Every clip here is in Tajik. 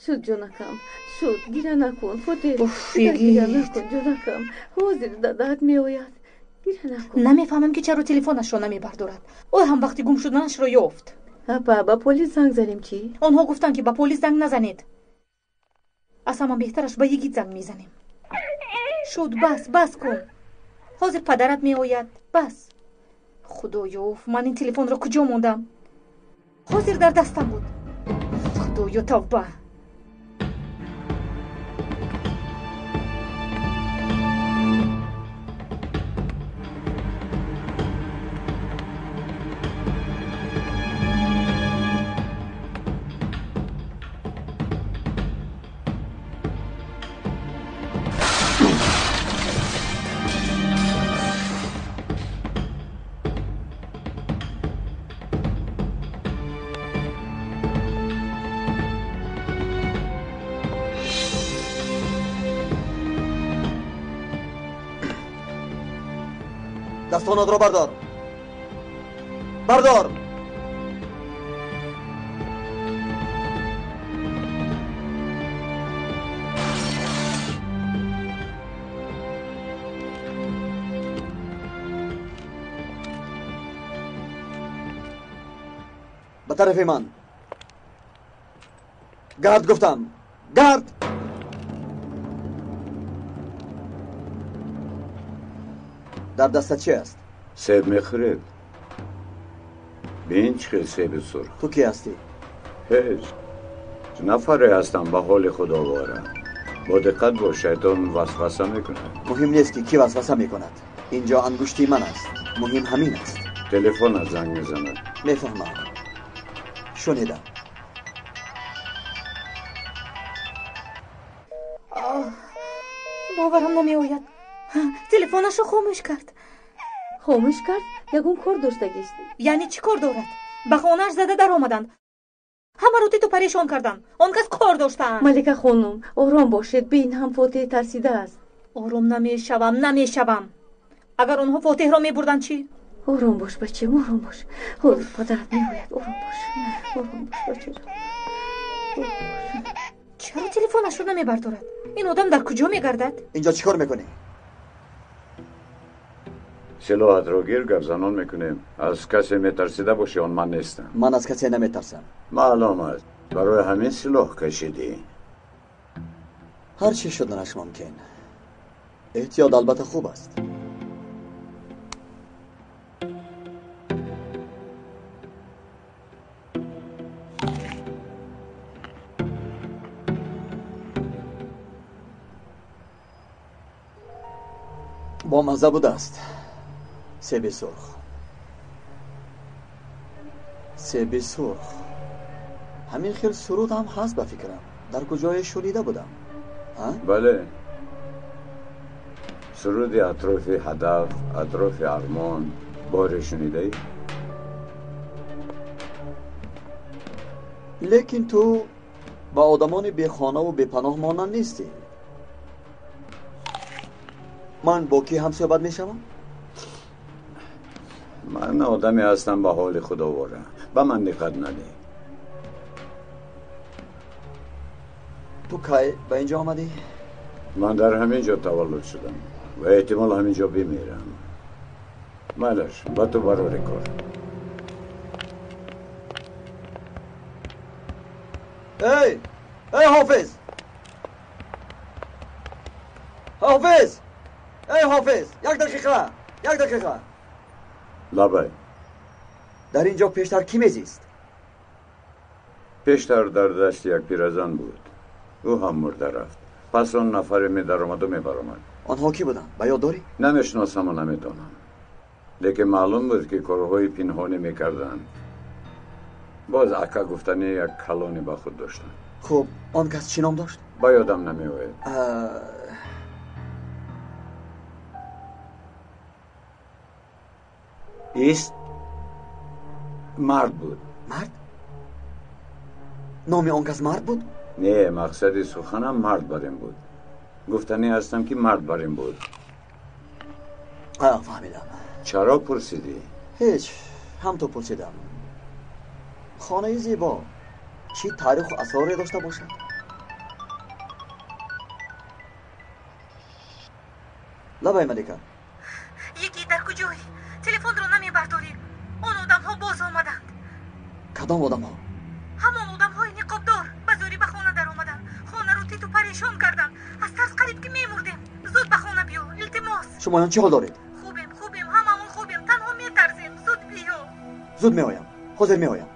Шуд, ҷонакам, шуд, гиря накун, Фотеҳ. Гиря накун, ҷонакам, ҳозир дадаат меояд. Гиря накун. Намефаҳмам, ки чаро телефонашро намебардорад. Ӯ ҳам вақти гум шуданашро ёфт. Апа, ба полис занг занем чӣ? Онҳо гуфтанд, ки ба полис занг назанед. Аз ҳама беҳтараш ба йигит занг мезанем. Шуд, бас, бас кун. Ҳозир падарат меояд. Бас. Худоё, ман ин телефонро куҷо мондам? Ҳозир дар дастам буд. Худоё, тавба. دستانت را بردار. بردار. به طرف من گرد. گفتم گرد. در دستت چه است؟ سیب میخورید. بین چه سیب سرخ. تو کی هستی؟ هیچ نفره هستم، به حال خدا وارم. با دقت باش، شیطان وسوسه میکند. مهم نیست که کی وسوسه میکند. اینجا انگشتی من است. مهم همین است. تلفن زنگ میزند. میفهمم. شنیدم. باورم نمیآید. телефонашро хомӯш кард. Хомӯш кард? Ягон кор доштагист. Яъне чӣ кор дорад? Ба хонааш зада даромаданд, ҳамаро титу парешон карданд. Он кас кор доштаанд. Малика хонум, ором бошед. Бин, ҳам Фотеҳ тарсидааст. Ором намешавам, намешавам. Агар онҳо Фотеҳро мебурданд чӣ? Ором бош, бачам, ором бош. Ҳозир падарат меояд. Ором бош, ором бош, бачаҷон. Чаро телефонашро намебардорад? Ин одам дар куҷо мегардад? Инҷо чӣ кор мекунӣ? силоҳатро гир, гапзанон мекунем. Аз касе метарсида бошӣ, он ман нестам. Ман аз касе наметарсам. Маълум аст, барои ҳамин силоҳ кашидӣ. Ҳар чӣ шуданаш мумкин. Эҳтиёт албатта хуб аст. Бомазза будааст. Себи сурх. Себи сурх. Ҳамин хел суруд ҳам ҳаст ба фикрам. Дар куҷое шунида будам. Бале. Суруди атрофи ҳадаф, атрофи армон боре шунидаӣ? Лекин ту ба одамони бехонаву бепаноҳ монанд нестӣ. Ман бо кӣ ҳамсӯҳбат мешавам? Ман одаме ҳастам ба ҳоли худовора. Ба ман диққат надеҳ. Ту кай ба инҷо омадӣ? Ман дар ҳамин ҷо таваллуд шудам ва эҳтимол ҳамин ҷо бимирам. Майлаш, ба ту барори кор. Эй! Эй, Ҳофиз! Ҳофиз! Эй, Ҳофиз! Як дақиқа! Як дақиқа! Лабай. Дар ин ҷо пештар кӣ мезист? Пештар дар дасти як пиразан буд. Ӯ ҳам мурда рафт. Пас он нафаре медаромаду мебаромад. Онҳо кӣ буданд? Ба ёд дорӣ? Намешиносаму намедонам. Лекин маълум буд, ки корҳои пинҳонӣ мекарданд. Боз ака гуфтани як калоне ба худ доштанд. Хуб, он кас чӣ ном дошт? Ба ёдам намеояд. Ист мард буд. Мард? Номи он кас мард буд? Не, мақсади суханам мард бар ин буд. Гуфтанӣ ҳастам, ки мард бар ин буд. Фаҳмидам. Чаро пурсидӣ? Ҳеҷ, ҳам ту пурсидам. Хонаи зебо чӣ таъриху асроре дошта бошад? Лабай, Малика. Йигит, дар куҷоӣ? Телефонро намебардорӣ. Он одамҳо боз омаданд. Кадом одамҳо? Ҳамон одамҳои ниқобдор ба зӯрӣ ба хона даромаданд. Хонаро титу парешон карданд. Аз тарс қариб ки мемурдем. Зуд ба хона биё, илтимос. Шумоён чӣ ҳол доред? Хубем, хубем, ҳамаон хубем. Танҳо метарсем. Зуд биё. Зуд меоям. Ҳозир меоям.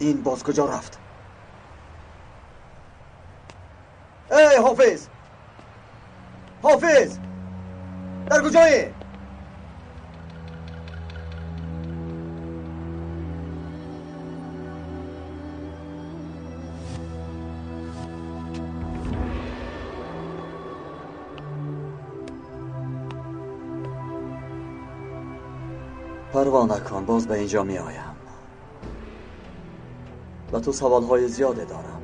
Ин боз куҷо рафт? Эй, Ҳофиз! Ҳофиз! Дар куҷоӣ? Парво накун, боз ба инҷо меоям. Ба ту саволҳои зиёде дорам.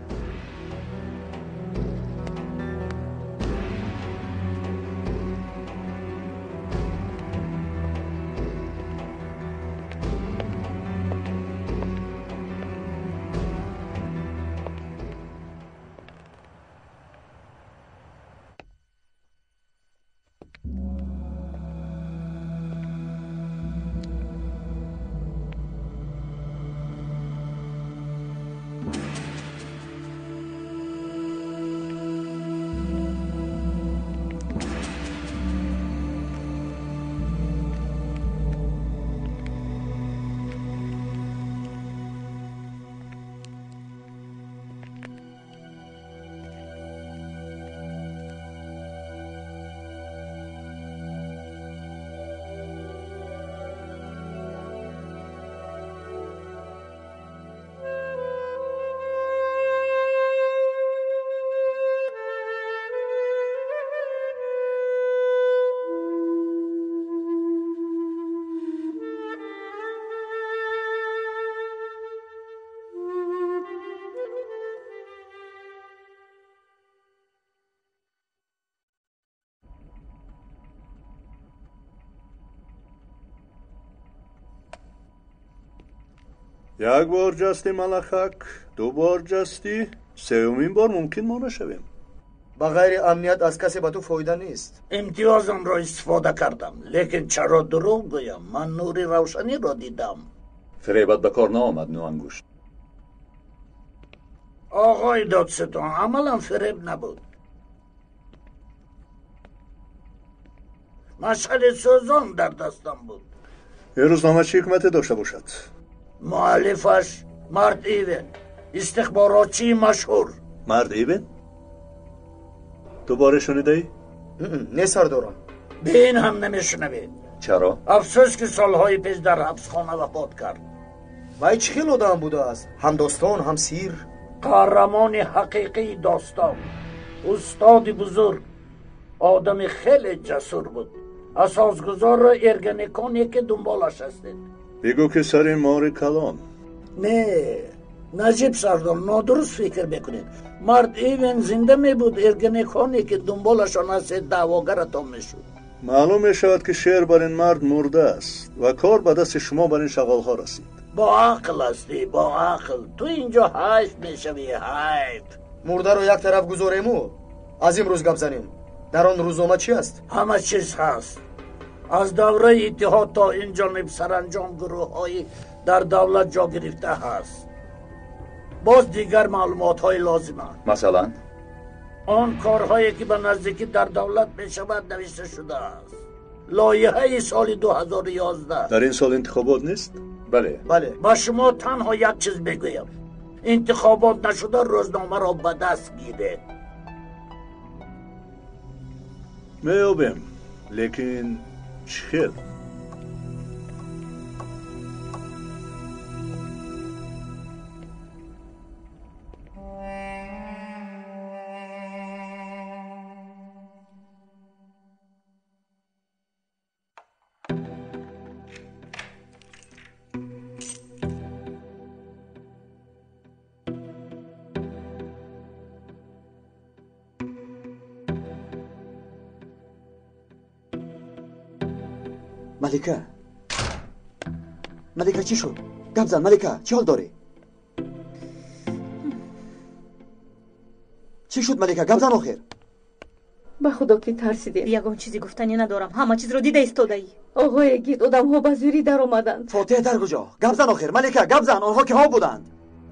Як бор ҷасти, малахак, ду бор ҷастӣ, сеюмин бор мумкин мо нашавем. Ба ғайри амният аз касе ба ту фоида нест. Имтиёзамро истифода кардам, лекин чаро дурӯғ гӯям? Ман нури равшаниро дидам. Фиребат ба кор наомад, нуангушт. Оғои додситон, амалан фиреб набуд. Машъали сӯзон дар дастам буд. Ин рӯзнома чӣ ҳикмате дошта бошад? Муаллифаш мард Ивен, истихборотчии машҳур. Мард Ивен? Ту боре шунидаӣ? Не, сардорам. Бе ин ҳам намешунавед. Чаро? Афсӯс, ки солҳои пеш дар ҳабсхона вафот кард. Вай чӣ хел одам будааст? Ҳам достон, ҳам сир. Қаҳрамони ҳақиқии достон, устоди бузург, одами хеле ҷасур буд. Асосгузорро эрганеконе ки дунболаш ҳастед. Бигӯ, ки сари мори калон. Не, Наҷиб сардор, нодуруст фикр мекунед. Мард Ивен зинда мебуд, эрганеконе ки дунболашон ҳастед даъвогаратон мешуд. Маълум мешавад, ки шер бар ин мард мурда аст ва кор ба дасти шумо бар ин шағолҳо расид. Бо ақл ҳастӣ, бо ақл. Ту инҷо ҳайф мешавӣ, ҳайф. Мурдаро як тараф гузорему аз имрӯз гап занем. Дар он рӯзнома чӣ аст? Ҳама чиз ҳаст. Аз давраи иттиҳод то ин ҷониб саранҷом гурӯҳҳои дар давлат ҷо гирифта ҳаст. Боз дигар маълумотҳои лозиманд. Масалан? Он корҳое ки ба наздикӣ дар давлат мешавад навишта шудааст. Лоиҳаи соли 2011. Дар ин сол интихобот нест? Бале. Бале. Ба шумо танҳо як чиз мегӯям. Интихобот нашуда рӯзномаро ба даст гиред. Меёбем, лекин чӣ хел? Малика, Малика, чӣ шуд? Гап зан, Малика, чӣ ҳол дорӣ? Чӣ шуд, Малика? Гап зан охир. Ба худо ки тарсидем. Ягон чизе гуфтанӣ надорам. Ҳама чизро дида истодаӣ. Оғои гид, одамҳо ба зӯрӣ даромаданд. Фотеҳ дар куҷо? Гап зан охир, Малика, гап зан. Онҳо киҳо буданд?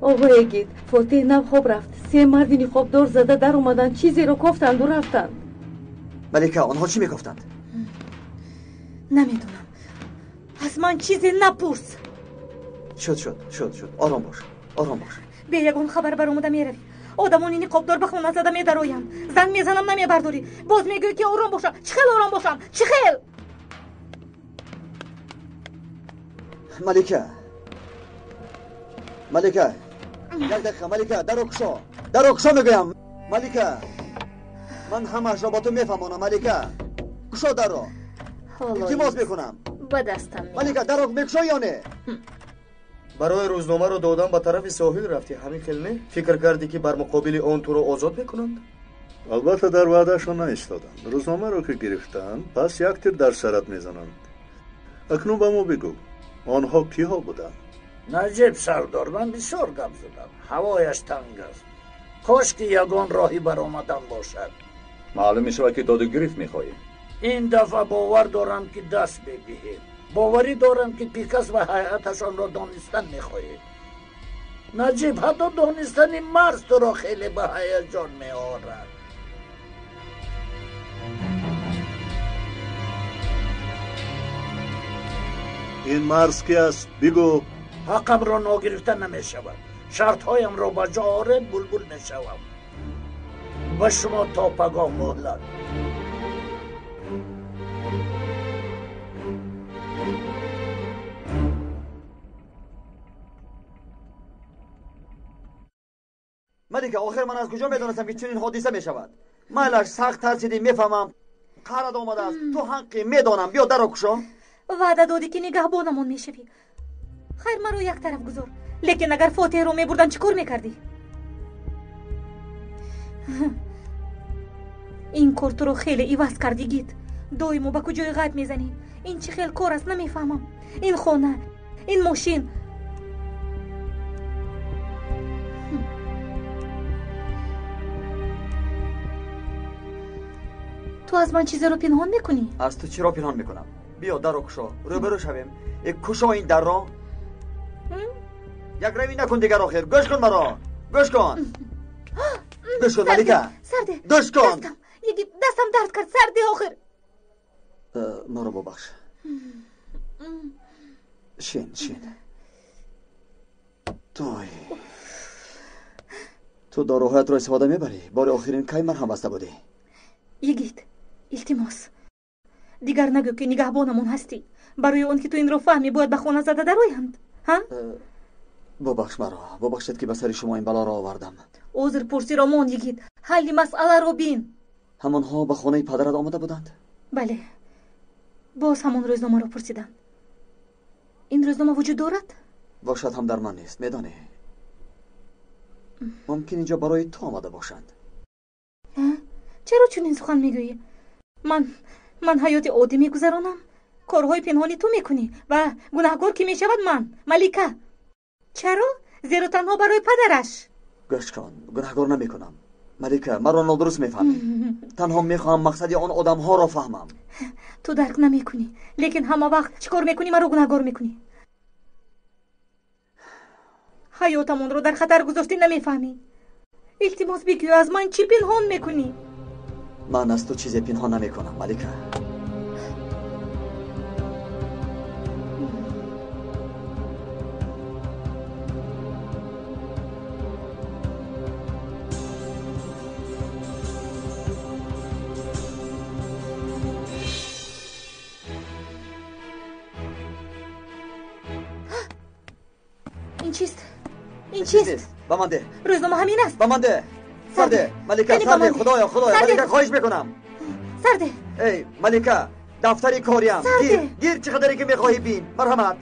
Оғои гид, Фотеҳ нав хоб рафт. Се марди ниқобдор зада даромаданд, чизеро кофтанду рафтанд. Малика, онҳо чӣ мекофтанд? Намедонам. Аз ман чизе напурс. Шуд, шуд, шуд, шуд. Ором бош, ором бош. Бе ягон хабар баромада меравӣ. Одамони ниқобдор ба хона зада медароянд. Занг мезанам, намебардорӣ. Боз мегӯӣ ки ором бошам. Чӣ хел ором бошам? Чӣ хел? Малика, Малика, як дақиқа, Малика, даро кушо, даро кушо мегӯям. Малика, ман ҳамаашро ба ту мефаҳмонам. Малика, кушо дарро. Илтимос мекунам. Ба дастам. Малика, дарро мекушоӣ ё не? Барои рӯзномаро додан ба тарафи соҳил рафтӣ, ҳамин хел не? Фикр кардӣ ки бар муқобили он туро озод мекунанд? Албатта дар ваъдаашон наистоданд. Рӯзномаро ки гирифтанд, пас як тир дар сарат мезананд. Акнун ба мо бигӯ, онҳо киҳо буданд? Наҷиб сардор, ман бисёр гап задам. Ҳавояш танг аст. Кош ки ягон роҳи баромадан бошад. Маълум мешавад ки доду гирифт мехоҳӣ. Ин дафъа бовар дорам ки даст медиҳем. Боварӣ дорам ки Пикас ва ҳайаташонро донистан мехоҳед. Наҷиб, ҳатто донистани марз туро хеле ба ҳаяҷон меорад. Ин марз ки аст? Бигӯ. Ҳаққамро ногирифта намешавад. Шартҳоямро ба ҷо оред, булбул мешавам. Ба шумо то пагоҳ муҳлат. Малика, охир ман аз куҷо медонистам ки чунин ҳодиса мешавад? Майлаш, сахт тарсидӣ, мефаҳмам. Қаҳрат омадааст. Ту ҳаққӣ, медонам. Биё дарро кушо. Ваъда додӣ ки нигаҳбонамон мешавӣ. Хайр, маро як тараф гузор. Лекин агар Фотеҳро мебурданд, чӣ кор мекардӣ? Ин кор туро хеле иваз кард, йигит. Доимо ба куҷои ғайб мезанӣ. Ин чӣ хел кор аст, намефаҳмам. Ин хона, ин мошин. Ту аз ман чизеро пинҳон мекунӣ? Аз ту чиро пинҳон мекунам? Биё дарро кушо, рӯбарӯ шавем. Кушо ин дарро. Як равӣ накун дигар охир. Гӯш кун маро, гӯш кун. Гӯш кун, Малика. Сарде. Гӯш кун. Йигит, дастам дард кард. Сарде охир. Маро бубахш. Шин, шин. Той. Ту доруҳоятро истифода мебарӣ? Бори охирин кай марҳам баста будӣ? Йигит, илтимос, дигар нагӯ ки нигаҳбонамон ҳастӣ. Барои он ки ту инро фаҳмӣ, бояд ба хона зада дароянд. Ҳа? Бубахш маро, бубахшед ки ба сари шумо ин балоро овардам. Узр пурсиро мон, йигит. Ҳалли масъаларо бин. Ҳамонҳо ба хонаи падарат омада буданд? Бале, боз ҳамон рӯзномаро пурсиданд. Ин рӯзнома вуҷуд дорад? Бошад ҳам дар ман нест, медонӣ. Мумкин инҷо барои ту омада бошанд. Чаро чунин сухан мегӯӣ? Ман ҳаёти оддӣ мегузаронам. Корҳои пинҳони ту мекунӣ ва гунаҳкор кӣ мешавад? Ман, Малика. Чаро? Зеро танҳо барои падараш. Гӯш кун, гунаҳкор намекунам. Малика, маро нодуруст мефаҳмӣ. Танҳо мехоҳам мақсади он одамҳоро фаҳмам. Ту дарк намекунӣ, лекин ҳама вақт чӣ кор мекунӣ, маро гунаҳгор мекунӣ. Ҳаётамонро дар хатар гузоштӣ, намефаҳмӣ. Илтимос бигӯ, аз ман чӣ пинҳон мекунӣ? Ман аз ту чизе пинҳон намекунам, Малика. Чист? Ин чист? Ба ман деҳ. Рӯзнома ҳамин аст. Ба ман деҳ. Сарде, Малика, сарде, худоё, худоё, Малика, хоҳиш мекунам. Сарде. Эй, Малика, дафтари кориам. Гир, гир, чӣ қадаре ки мехоҳӣ бин. Марҳамат.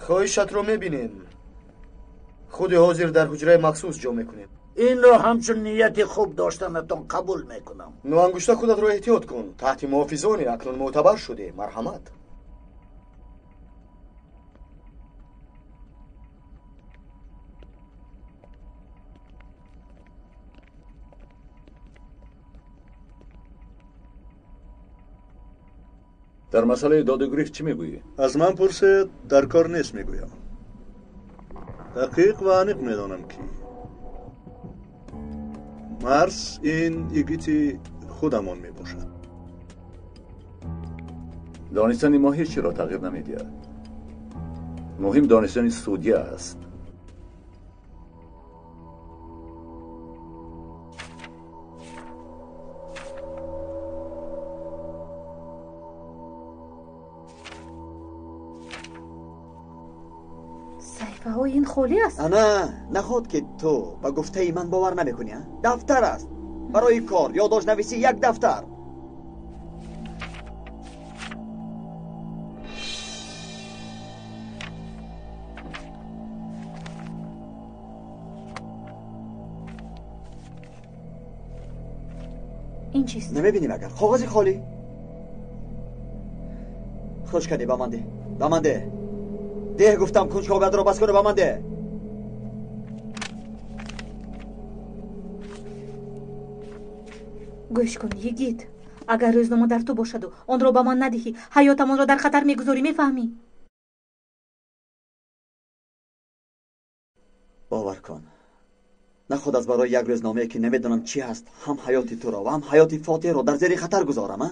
Хоҳишатро мебинем. Худи ҳозир дар ҳуҷраи махсус ҷо мекунем. Инро ҳамчун нияти хуб доштанатон қабул мекунам. Нуангушта худатро эҳтиёт кун. Таҳти муҳофизоне акнун мӯътабар шудӣ. Марҳамат. Дар масъалаи додугирифт чӣ мегӯӣ? Аз ман пурсед, дар кор нест мегӯям. Дақиқ ва аниқ медонам ки марз ин игити худамон мебошад. Донистани мо ҳеҷ чиро тағйир намедиҳад. Муҳим донистани судя аст. Саҳифаҳои ин холӣ аст. Ана, наход ки ту ба гуфтаи ман бовар намекунӣ, а? Дафтар аст. Барои кор, ёддоштнависӣ як дафтар. Ин чист? Намебинӣ магар? Коғази холӣ. Хуш кардӣ, ба ман деҳ. Ба ман деҳ. Деҳ гуфтам, кунҷковиятро бас кун, ба ман деҳ. Гӯш кун, йигит. Агар рӯзнома дар ту бошаду онро ба ман надиҳӣ, ҳаётамонро дар хатар мегузорӣ, мефаҳмӣ? Бовар кун, наход аз барои як рӯзномае ки намедонам чӣ ҳаст, ҳам ҳаёти туро ва ҳам ҳаёти Фотиҳро дар зери хатар гузорам, а?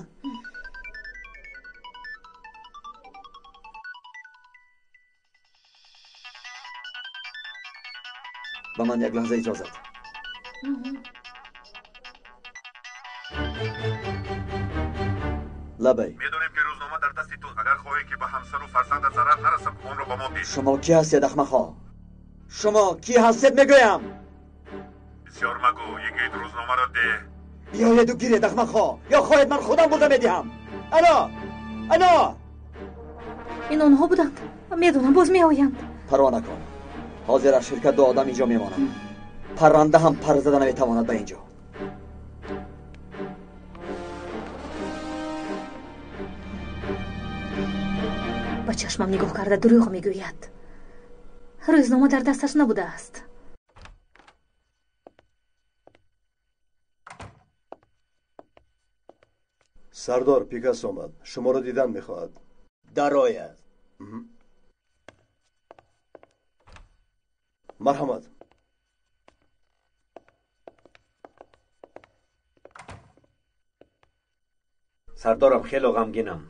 Ба ман як лаҳза иҷозат. Лабай. Медонем ки рӯзнома дар дасти ту. Агар хоҳӣ ки ба ҳамсару фарзандат зарар нарасад, онро ба мо деҳ. Шумо кӣ ҳастед, ахмақҳо? Шумо кӣ ҳастед, мегӯям? Бисёр магӯ, йигит, рӯзномаро деҳ. Биёеду гиред, ахмақҳо, ё хоҳед ман худам бурда медиҳам. Ало, ало! Ин онҳо буданд. Медонам, боз меоянд. Парво накун. Ҳозир аз ширкат ду одам инҷо мемонанд. Парранда ҳам пар зада наметавонад ба инҷо. Ба чашмам нигоҳ карда дурӯғ мегӯяд. Рӯзнома дар дасташ набудааст. Сардор, Пикас омад. Шуморо дидан мехоҳад. Дарояд. Марҳамат. Сардорам, хело ғамгинам.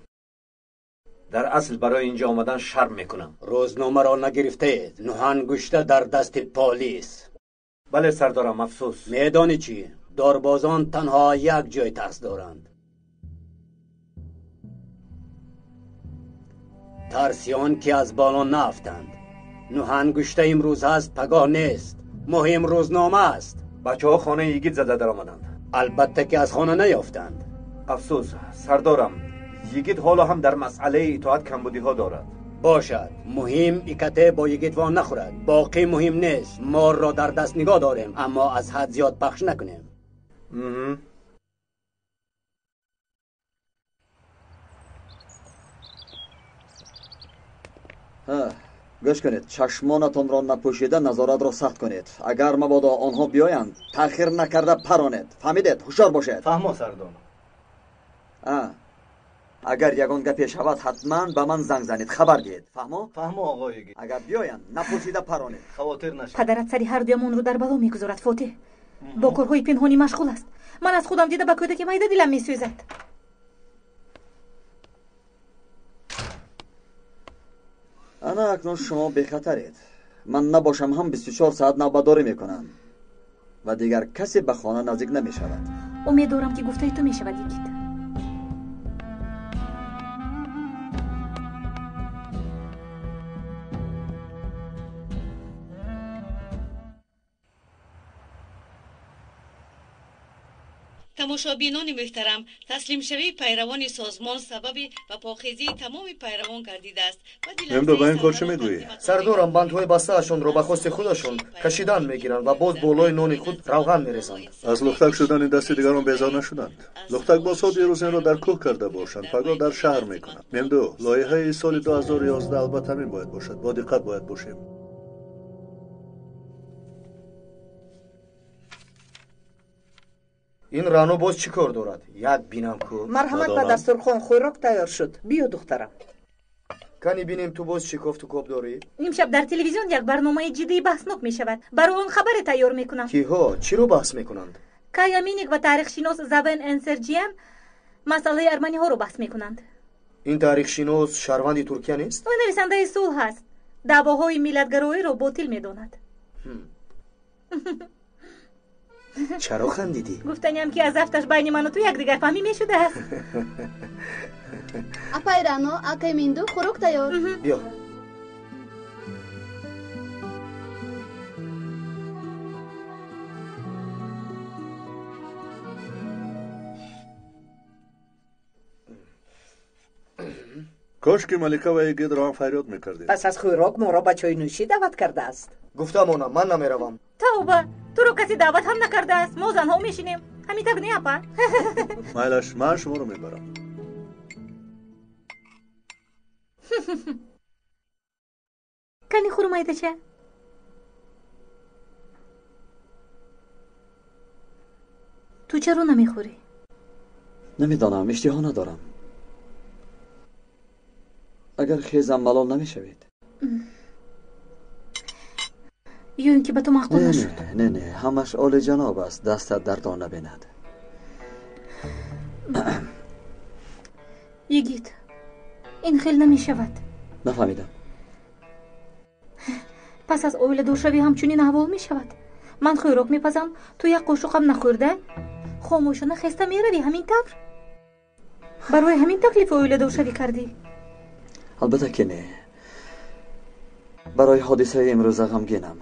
Дар асл барои инҷо омадан шарм мекунам. Рӯзномаро нагирифтаед. Нуҳангушта дар дасти полис. Бале, сардорам, афсӯс. Медонӣ чӣ? Дорбозон танҳо як ҷой тарс доранд. Тарси он ки аз боло наафтанд. Нуҳангушта имрӯз ҳаст, пагоҳ нест. Муҳим рӯзнома аст. Бачаҳо хонаи йигит зада даромаданд. Албатта ки аз хона наёфтанд. Афсӯс, сардорам, йигит ҳоло ҳам дар масъалаи итоат камбудиҳо дорад. Бошад, муҳим икате бо йигит во нахӯрад. Боқӣ муҳим нест. Морро дар даст нигоҳ дорем, аммо аз ҳад зиёд пахш накунем. Гӯш кунед, чашмонатонро напӯшида назоратро сахт кунед. Агар мабодо онҳо биёянд, таъхир накарда паронед. Фаҳмидед? Ҳушёр бошед. Фаҳмо, сардор. Агар ягон гапе шавад, ҳатман ба ман занг занед, хабар диҳед. Фаҳмо? Фаҳмо, оғои йигит. Агар биёянд, напӯшида паронед. Хавотир нашавед. Падарат сари ҳардуямонро дар бало мегузорад, Фотиҳ. Бо корҳои пинҳонӣ машғул аст. Ман аз худам дида ба кӯдаки майда дилам месӯзад. Ана акнун шумо бехатаред. Ман набошам ҳам 24 соат навбатдорӣ мекунам. ва дигар касе ба хона наздик намешавад. Умед дорам, ки гуфтаи ту мешавад, Йигит. Тамошобинони муҳтарам, таслимшавии пайравони созмон сабаби ба похезии тамоми пайравон гардидааст. Мемдо, ба ин кор чӣ мегӯӣ? Сардорам, бандҳои бастаашонро ба хости худашон кашидан мегиранд ва боз болои нони худ равған мерезанд. Аз лухтак шудани дасти дигарон безор нашуданд. Лухтакбозҳо дирӯз инро дар кӯҳ карда бошанд, пагоҳ дар шаҳр мекунанд. Мемдо, лоиҳаи соли 2011 албатта ҳамин бояд бошад. Бо диққат бояд бошем. Ин Рано боз чӣ кор дорад? Як бинам ку. Марҳамат, ба дастурхон, хӯрок тайёр шуд. Биё, духтарам. Кани бинем, ту боз чӣ кофту коб дорӣ? Имшаб дар телевизион як барномаи ҷиддии баҳснок мешавад. Барои он хабаре тайёр мекунам. Киҳо чиро баҳс мекунанд? Кая Миник ва таърихшинос Завен Энсерҷиян масъалаи арманиҳоро баҳс мекунанд. Ин таърихшинос шаҳрванди Туркия нест? Ӯ нависандаи сулҳ аст. Даъвоҳои миллатгароиро ботил медонад. Чаро хандидӣ? Гуфтаниам, ки аз афташ байни ману ту якдигарфаҳмӣ мешудааст. Апай Рано, акай Минду, хӯрок тайёр. Биё. Кош ки Малика ва Йигитро ҳам фарёд мекардед. Пас аз хӯрок моро ба чойнӯшӣ даъват кардааст. Гуфтамонам, ман намеравам. Тавба, туро касе даъват ҳам накардааст. Мо занҳо мешинем. Ҳамин так не, апа? Майлаш, ман шуморо мебарам. Кани хурмайдача. Ту чаро намехӯрӣ? Намедонам, иштиҳо надорам. Агар хезам малол намешавед. Ё ин ки ба ту маъқул нашуд? Не, не, ҳамаш олиҷаноб аст, дастат дардон набинад. Йигит, ин хел намешавад. Нафаҳмидам. Пас аз оиладоршавӣ ҳамчунин аҳвол мешавад. Ман хӯрок мепазам, ту як қошуқам нахӯрда, хомӯшона хеста меравӣ, ҳамин тавр? Барои ҳамин таклифи оиладоршавӣ кардӣ? Албатта ки не. Барои ҳодисаи имрӯза ғамгинам.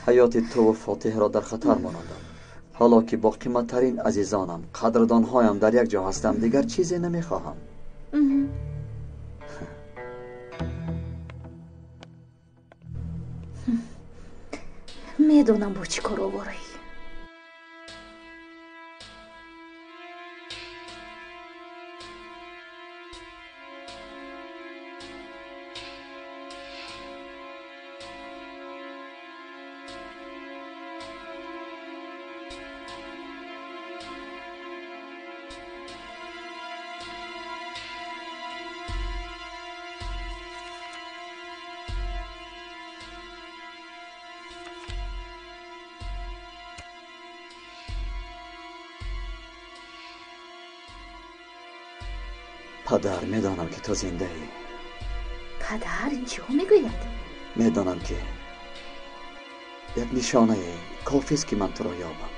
Ҳаёти туву Фотиҳро дар хатар монондам. Ҳоло ки бо қиматтарин азизонам, қадрдонҳоям дар як ҷо ҳастам, дигар чизе намехоҳам. Медонам, бо чӣ кор овораӣ. Падар, медонам, ки ту зиндаӣ. Падар, ин чиҳо мегӯяд? Медонам, ки як нишонае кофист, ки ман туро ёбам.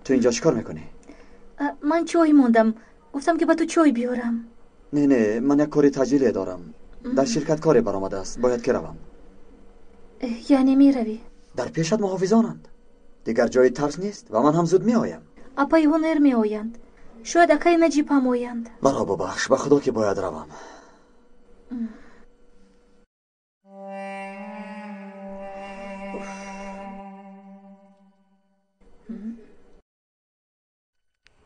Ту инҷо чӣ кор мекунӣ? Ман чой мондам. Гуфтам, ки ба ту чой биёрам. Не, не, ман як кори таъҷиле дорам. Дар ширкат коре баромадааст, бояд ки равам. Яъне меравӣ? Дар пешат муҳофизонанд. Дигар ҷои тарс нест ва ман ҳам зуд меоям. Апаи Ҳунер меоянд. Шояд акаи Наҷиб ҳам оянд. Маро бубахш, ба худо ки бояд равам.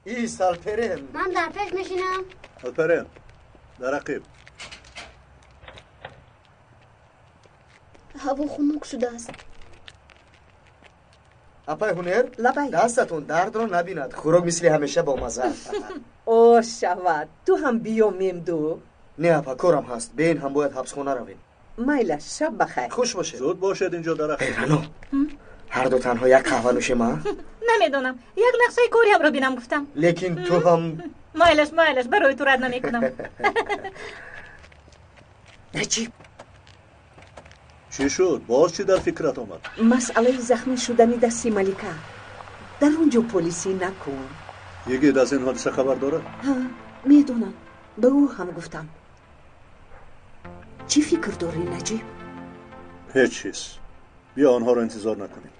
Ист, Алперен. Ман дар пеш мешинам. Алперен, дар ақиб. Ҳаво хунук шудааст. Апай Ҳунер, лабай, дастатон дардро набинад. Хӯрок мисли ҳамеша бомаза. О, шавад, ту ҳам биё, Мемду. Не, апа, корам ҳаст. Бе ин ҳам бояд ҳабсхона равем. Майлаш, шаб бахайр. Хуш бошед. Зуд бошед инҷо дар ақиб. Рано, ҳарду танҳо як қаҳва нӯшем, а? Намедонам, як нақшаи кориамро бинам гуфтам. Лекин ту ҳам Майлаш, майлаш, барои ту рад намекунам. Наҷиб. Чӣ шуд? Боз чӣ дар фикрат омад? Масъалаи захмӣ шудани дасти Малика. Дар он ҷо полисӣ накун. Йигит аз ин ҳодиса хабар дорад? Ҳа, медонам. Ба ӯ ҳам гуфтам. Чӣ фикр дорӣ, Наҷиб? Ҳеҷ чиз. Биё онҳоро интизор накунем.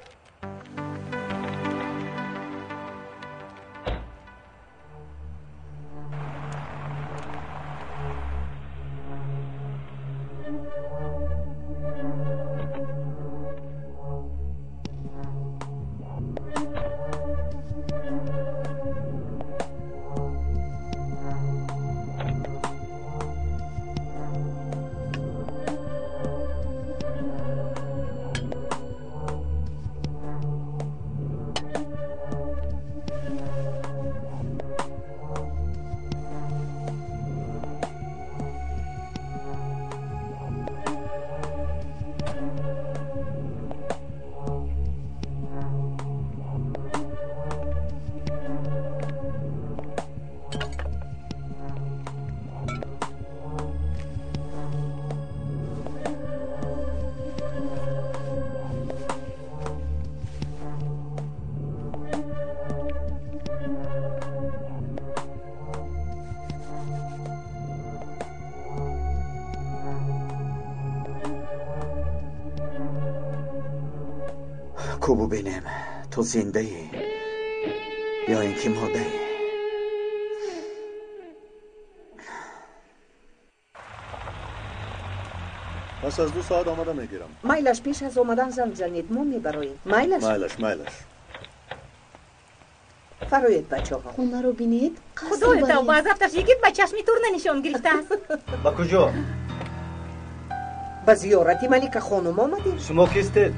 Ку бубинем, ту зиндаӣ ё ин ки мурдаӣ. Пас аз 2 соат омада мегирам. Майлаш, пеш аз омадан занг занед, мо мебароем. Майлаш? Майлаш, майлаш. Фароед, бачаҳо. Хонаро бинед. Худоё, тавба, аз рафташ йигит ба чашми турна нишон гирифтааст. Ба куҷо? Ба зиёрати Малика хонум омадем. Шумо кистед?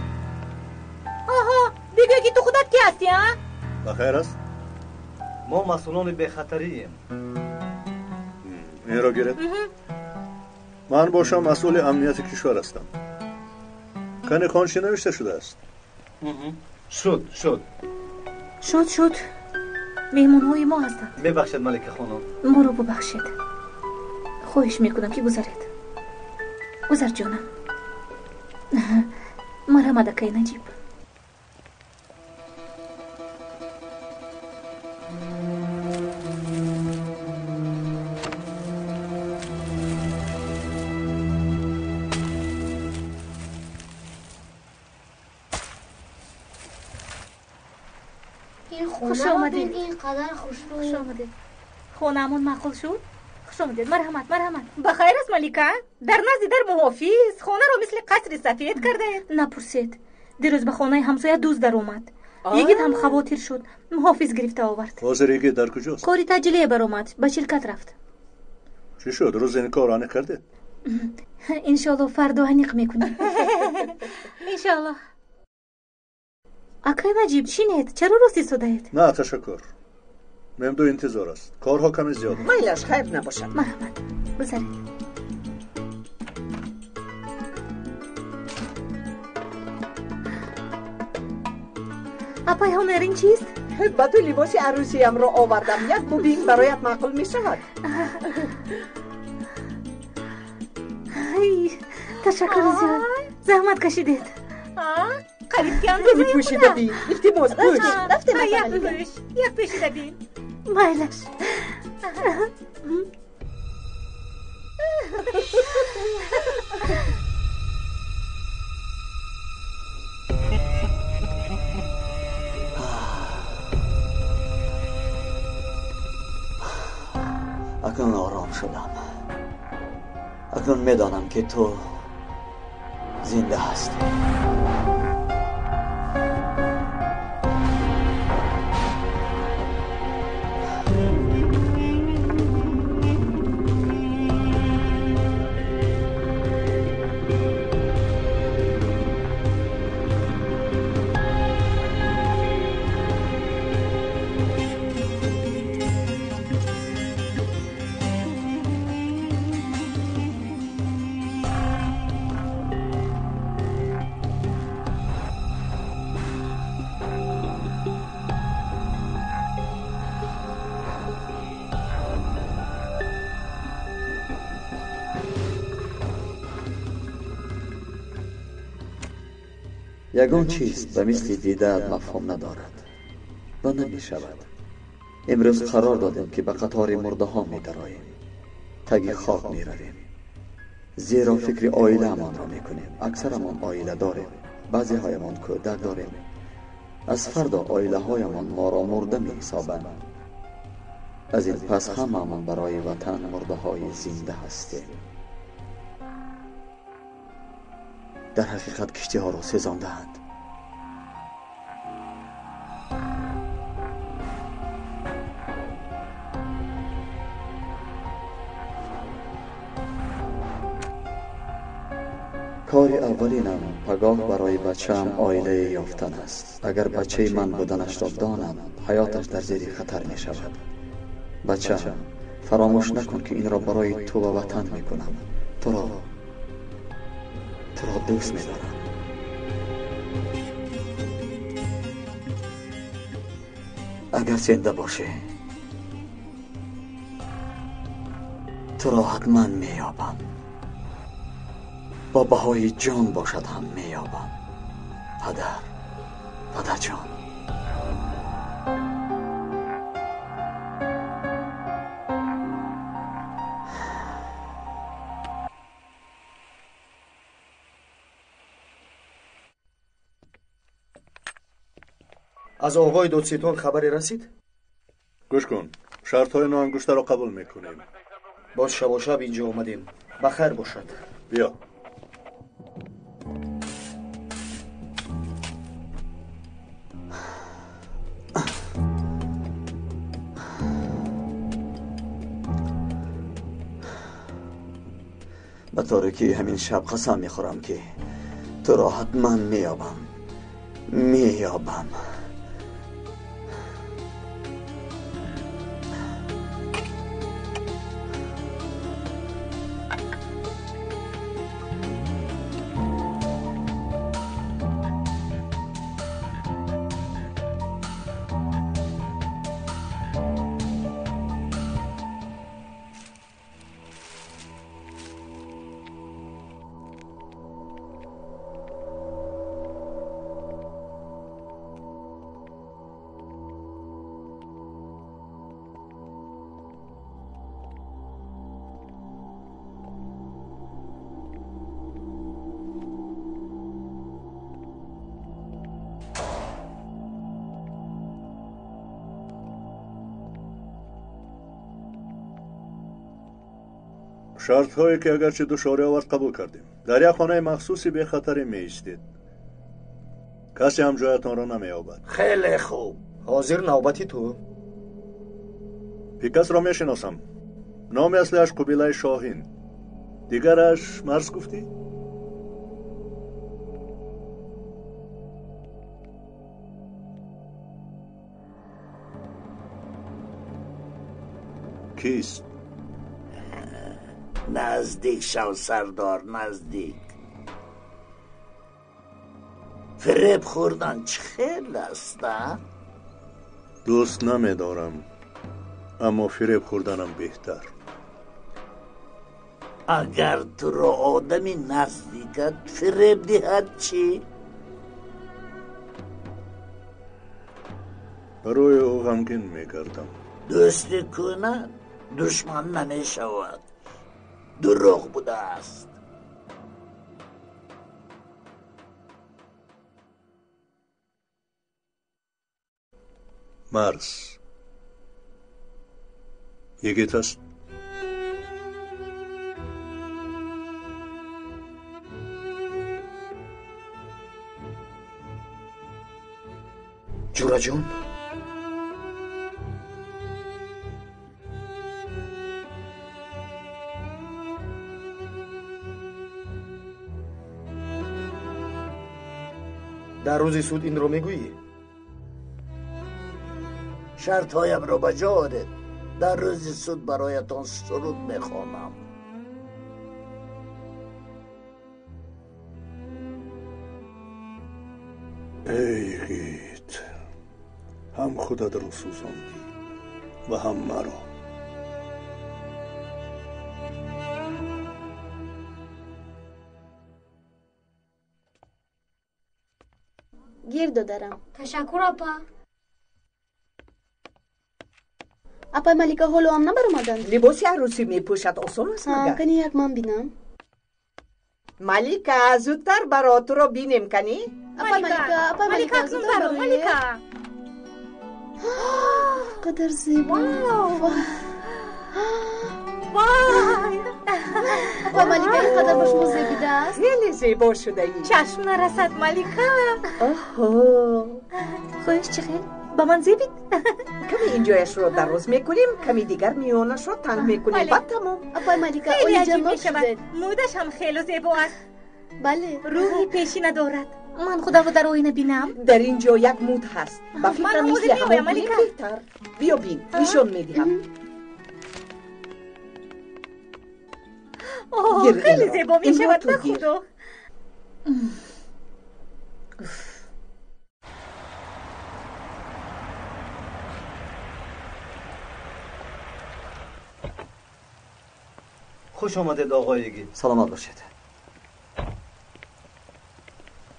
Оҳо, бигӯ ки ту худат ки ҳастӣ, а? Ба хайр аст? Мо масъулони бехатарием. Инро гиред. Ман бошам масъули амнияти кишвар ҳастам. Кани хон чӣ навишта шудааст? Шуд, шуд. Шуд, шуд. Меҳмонҳои мо ҳастанд. Мебахшед, Малика хонум. Моро бубахшед. Хоҳиш мекунам ки гузаред. Гузар, ҷонам. Марҳамат, акаи Наҷиб. Хуш омадед. Ин қадар хушрӯ. Хуш омадед. Хонаамон маъқул шуд? Хуш омадед. Марҳамат, марҳамат. Ба хайр аст, Малика? Дар назди дар муҳофиз хонаро мисли қасри сафед кардаед. Напурсед. Дирӯз ба хонаи ҳамсоя дузд даромад. Йигит ҳам хавотир шуд. Муҳофиз гирифта овард. Ҳозир йигит дар куҷост? Кори таъҷилие баромад. Ба ширкат рафт. Чӣ шуд? Рӯзи ин корро аниқ кардед? Иншоалло фардо аниқ мекунем. Иншоалло. Акай Наҷиб, шинед, чаро рост истодаед? На, ташаккур. Мемду интизор аст. Корҳо каме зиёд. Майлаш, хайр набошад. Марҳамат, гузаред. Апай ҳунар, ин чист? Ба ту либоси арӯсиямро овардам. Як бубин, бароят маъқул мешавад. Ай, ташаккур зиёд. Заҳмат кашидед. Қариб ки андозаи Бини, пӯшида бин. Илтимос, пӯш. Рафтем, Як пӯш, як пӯшида бин. Майлаш. Акнун ором шудам. Акнун медонам ки ту зинда ҳастӣ. Ягон чиз ба мисли дидаат мафҳум надорад ва намешавад. Имрӯз қарор додем, ки ба қатори мурдаҳо медароем, таги хок меравем, зеро фикри оилаамонро мекунем. Аксарамон оила дорем, баъзеҳоямон кӯдак дорем. Аз фардо оилаҳоямон моро мурда меҳисобанд. Аз ин пас ҳамаамон барои ватан мурдаҳои зинда ҳастем. Дар ҳақиқат киштиҳоро сезондаанд. Кори аввалинам пагоҳ барои бачаам оилае ёфтан аст. Агар бачаи ман буданашро донанд, ҳаёташ дар зери хатар мешавад. Бачаам, фаромӯш накун, ки инро барои ту ва ватан мекунам. Туро дӯст медорам. Агар зинда бошӣ, туро ҳатман меёбам. Бо баҳои ҷон бошад ҳам меёбам. Падар, падарҷон. Аз оғои додситон хабаре расид? Гӯш кун, шартҳои ноангуштаро қабул мекунем. Боз шабошаб инҷо омадем. Ба хайр бошад. Биё. Ба торикии ҳамин шаб қасам мехӯрам, ки туро ҳатман меёбам. Меёбам. Шартҳое ки агарчи душворӣ овард қабул кардем. Дар як хонаи махсуси бехатаре меистед. Касе ҳам ҷоятонро намеёбад. Хеле хуб. Ҳозир навбати ту. Пикасро мешиносам. Номи аслиаш Қубилаи Шоҳин. Дигараш Марс гуфтӣ? Кист? Наздик шав, сардор, наздик. Фиреб хӯрдан чӣ хел аст, а? Дӯст намедорам, аммо фиреб хӯрданам беҳтар. Агар туро одами наздикат фиреб диҳад чӣ? Барои ӯ ғамгин мегардам. Дӯсти кӯна душман намешавад. Дурӯғ будааст. Марс йигит аст. Ҷураҷон, дар рӯзи суд инро мегӯӣ? Шартҳоямро ба ҷо оред. Дар рӯзи суд бароятон суруд мехонам. Эй йигит, ҳам худатро сӯзондӣ ва ҳам маро. Гир додарам. Ташаккур, апа. Апай Малика ҳоло ҳам набаромаданд? Либоси арӯсӣ мепӯшад, осон аст магар? Кани як ман бинам. Малика, зудтар баро, туро бинем, кани? Апай Малика, апай Малика, акнун баро, Малика. Қадар зебо. Вай! Апай Малика, ин қадар ба шумо зебидааст? Хеле зебо шудаӣ. Чашм нарасад, Малика. Оҳо. Хоҳиш, чӣ хел? Ба ман зебид? Каме инҷояшро дароз мекунем, каме дигар миёнашро танг мекунем, баъд тамом. Апай Малика, хеле аҷиб олиҷаноб мешавад. шудед. Мӯдаш ҳам хело зебо аст. Бале. Рӯҳи пешӣ надорад. Ман худамро дар оина бинам. Дар ин ҷо як муд ҳаст. Ба Ман фикрам ҳозир мисли меоям, ҳамон кунем Малика. беҳтар. Биё бин, нишон медиҳам. Оҳ, Гир хеле инро. зебо Инро мешавад, ту ба гир. худо. Хуш омадед, оғои Йигит. Саломат бошед.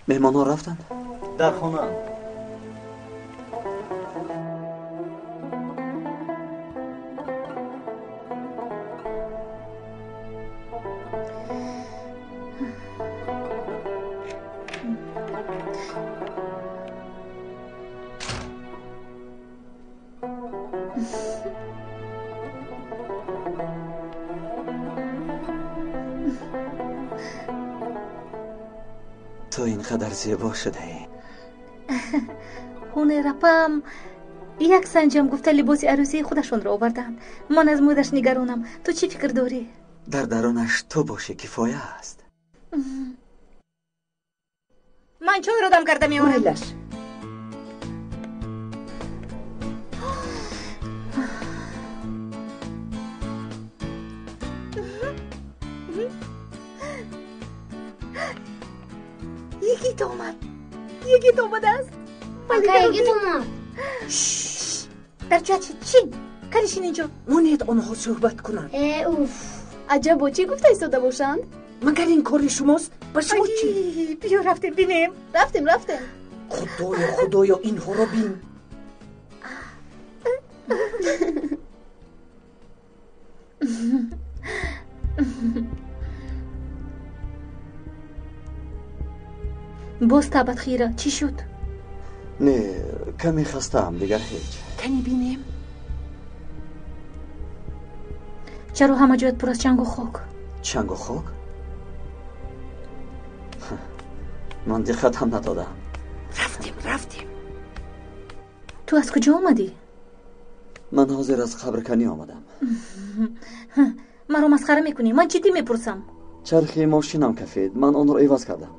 Меҳмонҳо рафтанд? Дар хонаанд. Ту ин қадар зебо шудаӣ. Ҳунерапаам як санҷам гуфта либоси арӯсии худашонро оварданд. Ман аз мӯдаш нигаронам. Ту чӣ фикр дорӣ? Дар дарунаш ту бошӣ кифоя аст. Ман чойро дам карда меорам. Майлаш. Йигит омад. Йигит омадааст. Ака, Йигит омад. Дар ҷоят шин, шин. Кани шин инҷо. Монед онҳо суҳбат кунанд. Э, уф. Аҷабо, чӣ гуфта истода бошанд? Магар ин кори шумост? Ба шумо чӣ? Ай, биё рафтем бинем. Рафтем, рафтем. Худоё, худоё, инҳоро бин. Боз табат хира, чӣ шуд? Не, каме хастаам, дигар ҳеҷ. Кани бинем. Чаро ҳама ҷоят пур аз чангу хок? Чангу хок? Ман диққат ҳам надодам. Рафтем, рафтем. Ту аз куҷо омадӣ? Ман ҳозир аз қабрканӣ омадам. Маро масхара мекунӣ? Ман ҷиддӣ мепурсам. Чархи мошинам кафид, ман онро иваз кардам.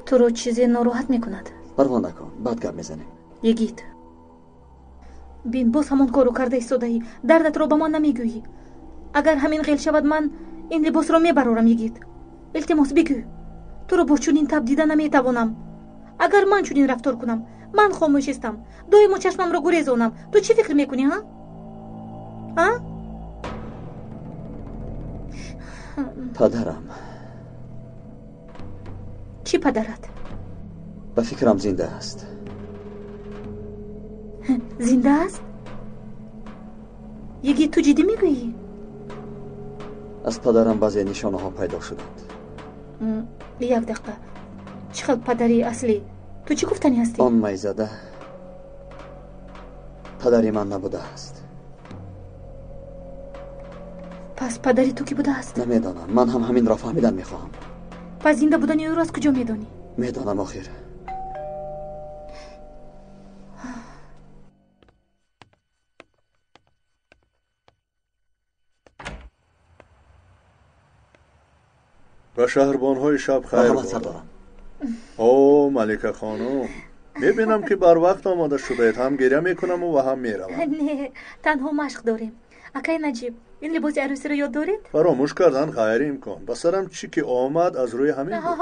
Туро чизе нороҳат мекунад? Парво накун, баъд гап мезанем. Йигит, бин, боз ҳамон корро карда истодаӣ. Дардатро ба ман намегӯӣ. Агар ҳамин ғел шавад, ман ин либосро мебарорам. Йигит, илтимос, бигӯ. Туро бо чунин таб дида наметавонам. Агар ман чунин рафтор кунам, ман хомӯш истам, доимо чашмамро гурезонам, ту чӣ фикр мекунӣ, ҳа? Ҳа? Падарам. Чӣ падарат? Ба фикрам зинда аст. Зинда аст? Йигит, ту ҷиддӣ мегӯӣ? Аз падарам баъзе нишонаҳо пайдо шуданд. Як дақиқа. Чӣ хел падари аслӣ? Ту чӣ гуфтанӣ ҳастӣ? Он майзада падари ман набудааст. Пас падари ту кӣ будааст? Намедонам, ман ҳам ҳаминро фаҳмидан мехоҳам. Пас зинда будани ӯро аз куҷо медонӣ? Медонам охир. Ба шаҳрбонҳои шаб хайр Марҳамат, бод. сардорам. О, Малика хонум, мебинам ки барвақт омода шудаед. Ҳам гиря мекунаму ва ҳам меравам. Не, танҳо машқ дорем. Акай Наҷиб, ин либоси арӯсиро ёд доред? Фаромӯш кардан ғайриимкон. Ба сарам чӣ ки омад, аз рӯи ҳамин буд.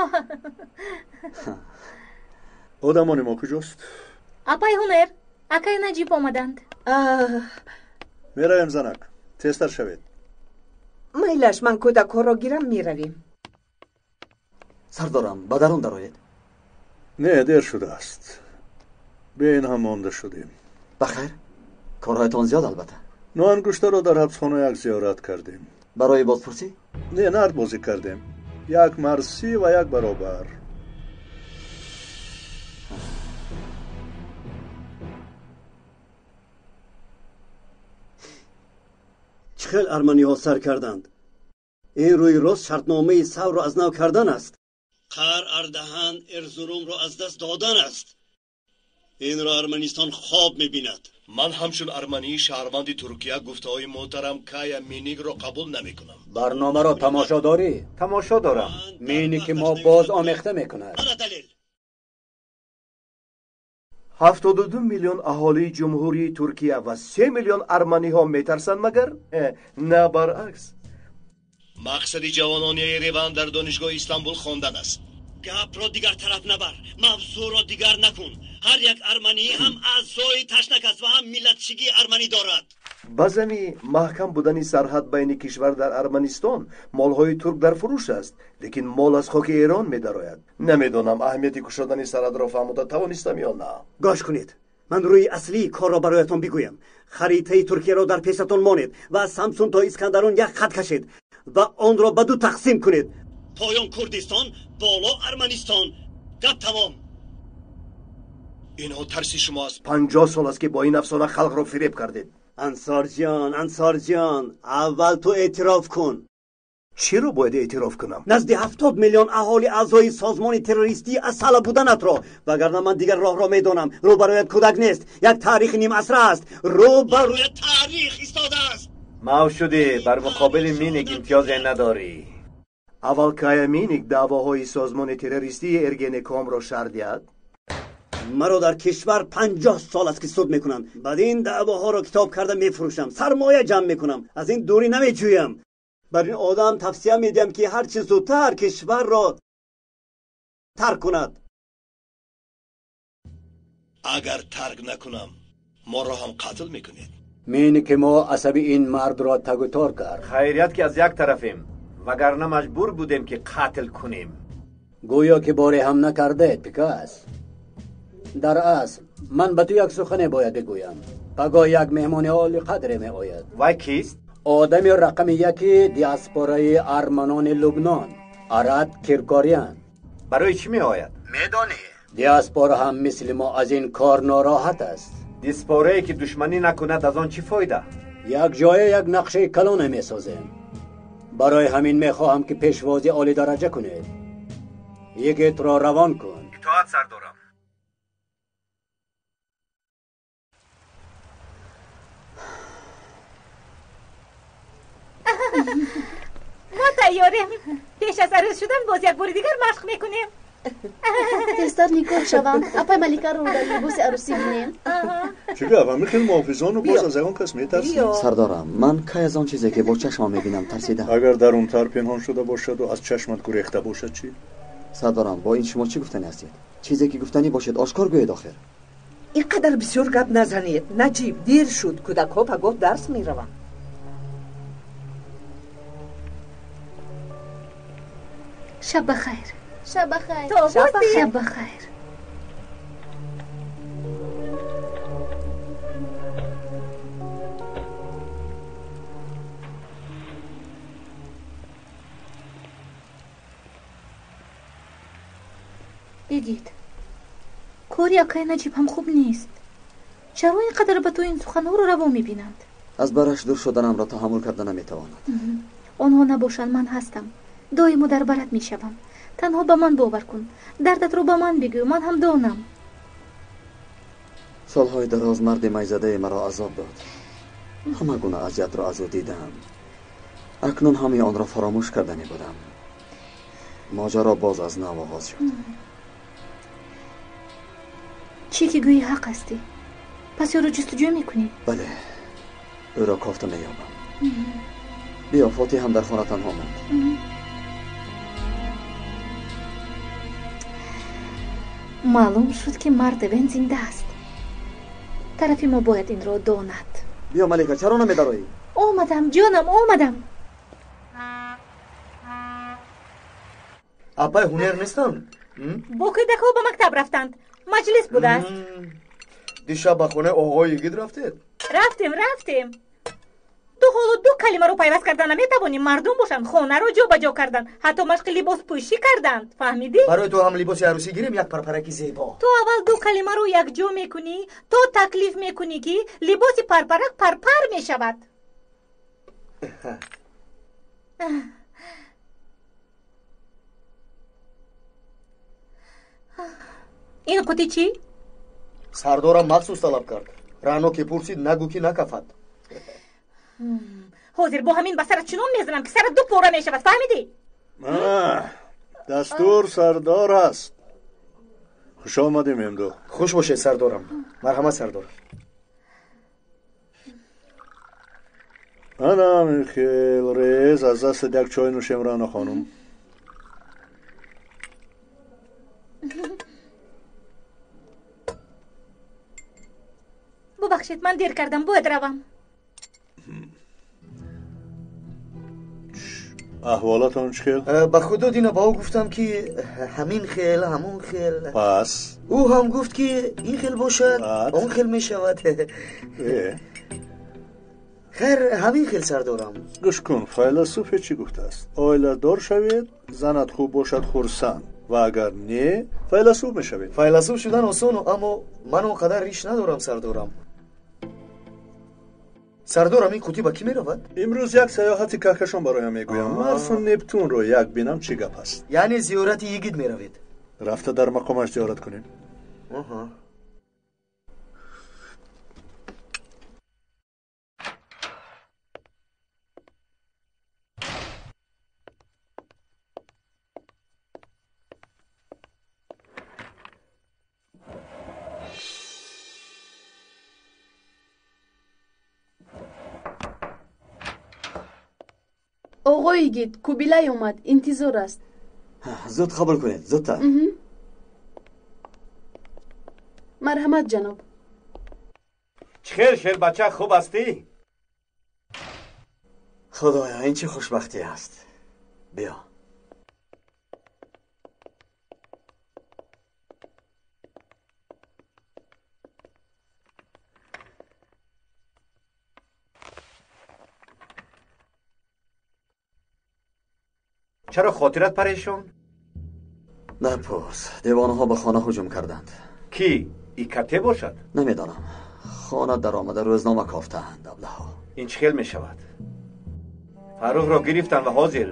Одамони мо куҷост? Апай Ҳунер, акай Наҷиб омаданд. Меравем, занак, тезтар шавед. Майлаш, ман кӯдакҳоро гирам, меравем. Сардорам, ба дарун дароед. Не, дер шудааст. Бе ин ҳам монда шудем. Ба хайр, корҳоятон зиёд албатта. Ноангуштаро дар ҳабсхона як зиёрат кардем. Барои бозпурсӣ? Не, нард бозӣ кардем. Як марси ва як баробар. Чӣ хел арманиҳо сар карданд? Ин рӯи рост шартномаи саврро аз нав кардан аст. Қар Ардаҳан Эрзурумро аз даст додан аст. Инро Арманистон хоб мебинад. Ман ҳамчун армании шаҳрванди Туркия гуфтаҳои муҳтарам Кая Миникро қабул намекунам. Барномаро тамошо дорӣ? Тамошо дорам. Миники мо боз омехта мекунад. 72 миллион аҳолии Ҷумҳурии Туркия ва 3 миллион арманиҳо метарсанд магар? На, баръакс. Мақсади ҷавонони Ереван дар донишгоҳи Истанбул хондан аст. Гапро дигар тараф набар, мавзӯъро дигар накун. Ҳар як арманӣ ҳам аъзои ташнак аст ва ҳам миллатчигии арманӣ дорад. Ба зами маҳкам будани сарҳад байни кишвар дар Арманистон молҳои турк дар фурӯш аст, лекин мол аз хоки Эрон медарояд. Намедонам аҳамияти кушодани сарҳадро фаҳмода тавонистам ё на. Гӯш кунед, ман рӯи аслии корро бароятон бигӯям. Харитаи Туркияро дар пешатон монед ва аз Самсун то Искандарун як хат кашед ва онро ба ду тақсим кунед. Поён Курдистон, боло Арманистон. Гап тамом. Инҳо тарси шумо аст. 50 сол аст ки бо ин афсона халқро фиреб кардед. Ансорҷон, Ансорҷон, аввал ту эътироф кун. Чиро бояд эътироф кунам? Назди 70 миллион аҳоли аъзои созмони террористии Асала буданатро. Вагарна ман дигар роҳро медонам. Рӯ бароят кӯдак нест, як таърихи нимасра аст. Рӯ барои таърих истодааст. Мав шудӣ, бар муқобили Миник имтиёзе надорӣ. Аввал Кая Миник даъвоҳои созмони террористии Эргенекомро шарҳ диҳад. Маро дар кишвар 50 сол аст ки суд мекунанд. Баъд ин даъвоҳоро китоб карда мефурӯшам, сармоя ҷамъ мекунам, аз ин дурӣ намеҷӯям. Бар ин одам тавсия медиҳам ки ҳарчи зудтар кишварро тарк кунад. Агар тарк накунам, моро ҳам қатл мекунед. Миники мо асаби ин мардро тагу тор кард. Хайрият ки аз як тарафем, вагарна маҷбур будем ки қатл кунем. Гӯё ки боре ҳам накардед, Пикас. Дар асл ман ба ту як сухане бояд бигӯям. Пагоҳ як меҳмони оли қадре меояд. Вай кист? Одами рақами яки диаспораи арманони Лубнон, Арат Киркориан. Барои чӣ меояд? Медонӣ? Диаспора ҳам мисли мо аз ин кор нороҳат аст. Диаспорае ки душманӣ накунад аз он чӣ фоида? Як ҷоя як нақшаи калоне месозем. Барои ҳамин мехоҳам ки пешвози олӣ дараҷа кунед. Йигитро равон кун. Итоат сардорам. Мо тайёрем. Пеш аз арӯс шудан боз як бори дигар машқ мекунем. Тезтар никоҳ шаванд. Апай Маликаро дар либоси арӯсӣ бинем. Чӣ гап, ҳамин хел муҳофизону боз аз ягон кас метарсӣ? Сардорам, ман кай аз он чизе ки бо чашмам мебинам тарсидам. Агар дарунтар пинҳон шуда бошаду аз чашмат гурехта бошад чӣ? Сардорам, бо ин шумо чӣ гуфтанӣ ҳастед? Чизе ки гуфтанӣ бошед ошкор гӯед охир. Ин қадар бисёр гап назанед. Наҷиб, дер шуд, кӯдакҳо пагоҳ дарс мераванд. Шаб бахайр. Шаб бахайр. Шаб бахайр. Игит, кори акай Наҷиб ҳам хуб нест. Чаро ин қадар ба ту ин суханҳоро раво мебинанд? Аз бараш дур шуданамро таҳаммул карда наметавонад. Онҳо набошанд, ман ҳастам. Доимо дар барат мешавам. Танҳо ба ман бовар кун. Дардатро ба ман бигӯ, ман ҳам донам. Солҳои дароз марди майзадае маро азоб дод. Ҳама гуна азиятро аз ӯ дидам. Акнун ҳамаи онро фаромӯш карданӣ будам. Моҷаро боз аз нав оғоз шуд. Чӣ ки гӯӣ ҳақ ҳастӣ. Пас ӯро ҷустуҷӯ мекунӣ? Бале, ӯро кофта меёбам. Биё, Фотиҳ ҳам дар хона танҳо монд. Маълум шуд ки Мардавен зинда аст. Тарафи мо бояд инро донад. Биё, Малика, чаро намедароӣ? Омадам, ҷонам, омадам. Апай ҳунер нестанд? Бо кӯдакҳо ба мактаб рафтанд. Маҷлис будааст. Дишаб ба хонаи оғои Йигит рафтед? Рафтем, рафтем. Ту ҳоло ду калимаро пайваст кардан наметавонӣ. Мардум бошанд, хонаро ҷобаҷо карданд, ҳатто машқи либоспӯшӣ карданд. Фаҳмидӣ? Барои ту ҳам либоси арӯсӣ гирем, як парпараки зебо. Ту аввал ду калимаро якҷо мекунӣ, то таклиф мекунӣ, ки либоси парпарак парпар мешавад. Ин қути чӣ? Сардорам махсус талаб кард. Раъно ки пурсид, нагӯ ки накафад. Ҳозир бо ҳамин ба сарат чунон мезанам, ки сарат ду пора мешавад. Фаҳмидӣ? Дастур сардор аст. Хуш омадӣ, Мемду. Хуш бошед, сардорам. Марҳамат, сардор. Ана хел рез аз дастат як чой нӯшем, Рано хонум. Бубахшед, ман дер кардам, бояд равам. Аҳволатон чӣ хел? Ба худо дина ба ӯ гуфтам, ки ҳамин хел, ҳамон хел. Пас? Ӯ ҳам гуфт, ки ин хел бошад, он хел мешавад. Хайр, ҳамин хел, сардорам. Гӯш кун, файласуфе чӣ гуфтааст? Оиладор шавед, занат хуб бошад, хурсанд, ва агар не, файласуф мешавед. Файласуф шудан осон, аммо ман он қадар риш надорам, сардорам. Сардорам, ин қутӣ ба кӣ меравад? Имрӯз як саёҳати каҳкашон бароям мегӯям. Марсу Нептунро як бинам, чӣ гап аст. Яъне зиёрати Йигит меравед? Рафта дар мақомаш зиёрат кунем. Оғои Йигит, Кубилай омад, интизор аст. Зуд қабул кунед, зудтар. Марҳамат, ҷаноб. Чӣ хел, шербача, хуб ҳастӣ? Худоё, ин чӣ хушбахтӣ аст. Биё. Чаро хотират парешон? Напурс, девонаҳо ба хона ҳуҷум карданд. Кӣ? Икате бошад? Намедонам. Хона даромада рӯзнома кофтаанд аблаҳо. Ин чӣ хел мешавад? Фаррухро гирифтанд ва ҳозир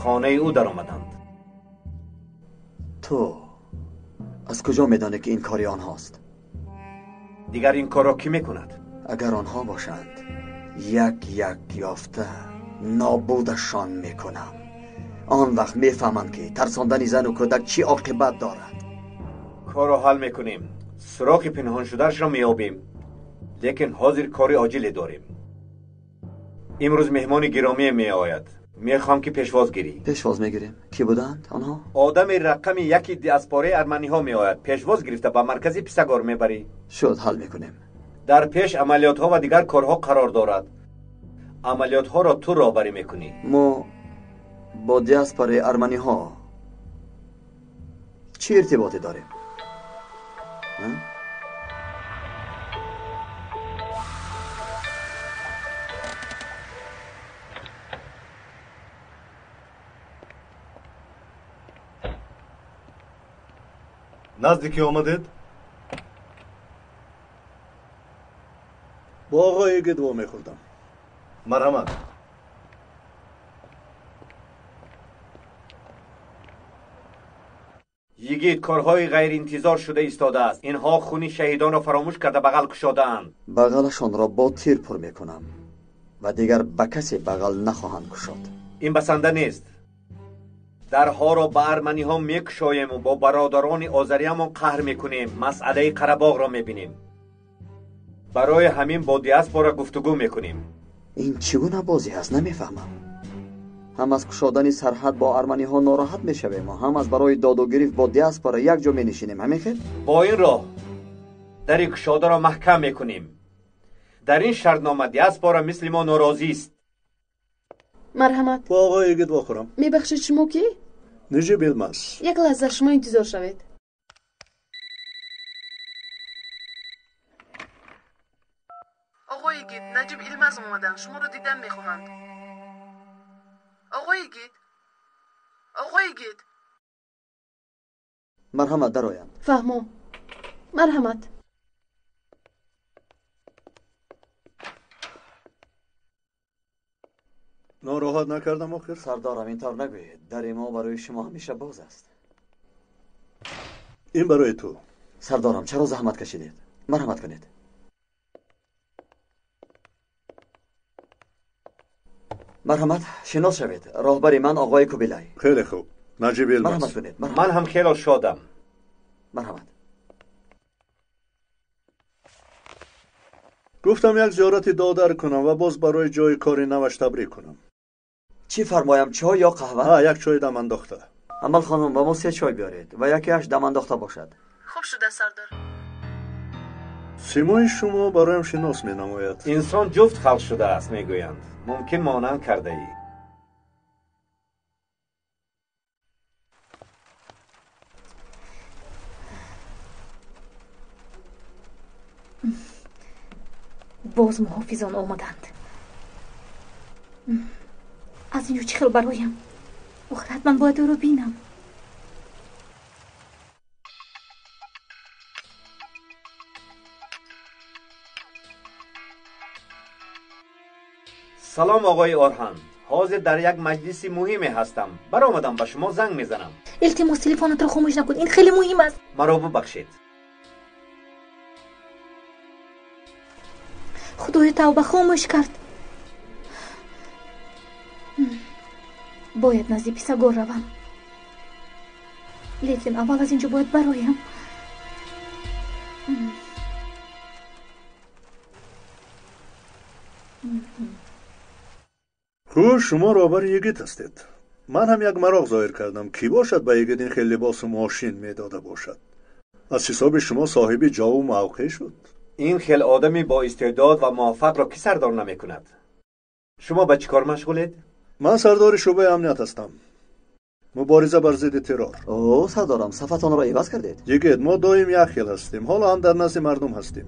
хонаи ӯ даромаданд. Ту аз куҷо медонӣ, ки ин кори онҳост? Дигар ин корро кӣ мекунад? Агар онҳо бошанд, як як ёфта нобудашон мекунам. Он вақт мефаҳманд, ки тарсондани зану кӯдак чӣ оқибат дорад. Корро ҳал мекунем, суроғи пинҳоншудаашро меёбем, лекин ҳозир кори оҷиле дорем. Имрӯз меҳмони гиромие меояд. Мехоҳам, ки пешвоз гирӣ. Пешвоз мегирем. Кӣ буданд онҳо? Одами рақами яки диаспораи арманиҳо меояд. Пешвоз гирифта ба маркази Писагор мебарӣ. Шуд, ҳал мекунем. Дар пеш амалиётҳо ва дигар корҳо қарор дорад. Амалиётҳоро ту роҳбарӣ мекунӣ. Мо бо диаспораи арманиҳо чӣ иртиботе дорем? Назди кӣ омадед? Бо оғои Йигит вомехӯрдам. Марҳамат. Йигит, корҳои ғайриинтизор шуда истодааст. Инҳо хуни шаҳидонро фаромӯш карда бағал кушодаанд. Бағалашонро бо тир пур мекунам ва дигар ба касе бағал нахоҳанд кушод. Ин басанда нест. Дарҳоро ба арманиҳо мекушоему бо бародарони озариямон қаҳр мекунем. Масъалаи Қарабоғро мебинем. Барои ҳамин бо диаспора гуфтугӯ мекунем. Ин чӣ гуна бозӣ аст, намефаҳмам. Ҳам аз кушодани сарҳад бо арманиҳо нороҳат мешавем, ҳам аз барои доду гирифт бо диаспора якҷо менишинем. Ҳамин хел? Бо ин роҳ дари кушодаро маҳкам мекунем. Дар ин шартнома диаспора мисли мо норозист. Марҳамат. Бо оғои Йигит вохӯрам. Мебахшед, шумо кӣ? Неҷиб Илмаз. Як лаҳза шумо интизор шавед. Оғои Йигит, Наҷиб Илмаз омаданд. Шуморо дидан мехоҳанд. Оғои Йигит, оғои Йигит. Марҳамат, дароянд. Фаҳмо. Марҳамат. Нороҳат накардам охир? Сардорам, ин тавр нагӯед. Дари мо барои шумо ҳамеша боз аст. Ин барои ту. Сардорам, чаро заҳмат кашидед? Марҳамат кунед. Марҳамат, шинос шавед. Роҳбари ман оғои Кубилай. Хеле хуб. Наҷиб Илмаз. Марҳамат кунед. Ман ҳам хело шодам. Марҳамат. Гуфтам як зиёрати додар кунам ва боз барои ҷои кори наваш табрик кунам. Чӣ фармоям, чой ё қаҳва? Ҳа, як чой дам андохта. Амал хонум, ба мо 3 чой биёред ва якеаш дам андохта бошад. Хуб шуда, сардор. Симои шумо бароям шинос менамояд. Инсон ҷуфт халқ шудааст, мегӯянд. Мумкин монанд кардаӣ. Боз муҳофизон омаданд. Аз инҷо чӣ хел бароям? Охир ҳатман бояд ӯро бинам. Салом, оғои Орҳан. Ҳозир дар як маҷлиси муҳиме ҳастам. Баромадам, ба шумо занг мезанам. Илтимос, телефонатро хомӯш накун. Ин хеле муҳим аст. Маро бубахшед. Худои тавба, хомӯш кард. Бояд назди Писагор равам. Лекин аввал аз инҷо бояд бароям. Хуш, шумо роҳбари Йигит ҳастед. Ман ҳам як мароқ зоҳир кардам. Кӣ бошад ба Йигит ин хел либосу мошин медода бошад? Аз ҳисоби шумо соҳиби ҷову мавқеъ шуд. Ин хел одами бо истеъдод ва муваффақро кӣ сардор намекунад? Шумо ба чӣ кор машғулед? Ман сардори шӯъбаи амният ҳастам. Мубориза бар зидди террор. О, сардорам, сафатонро иваз кардед? Йигит, мо доим як хел ҳастем. Ҳоло ҳам дар назди мардум ҳастем.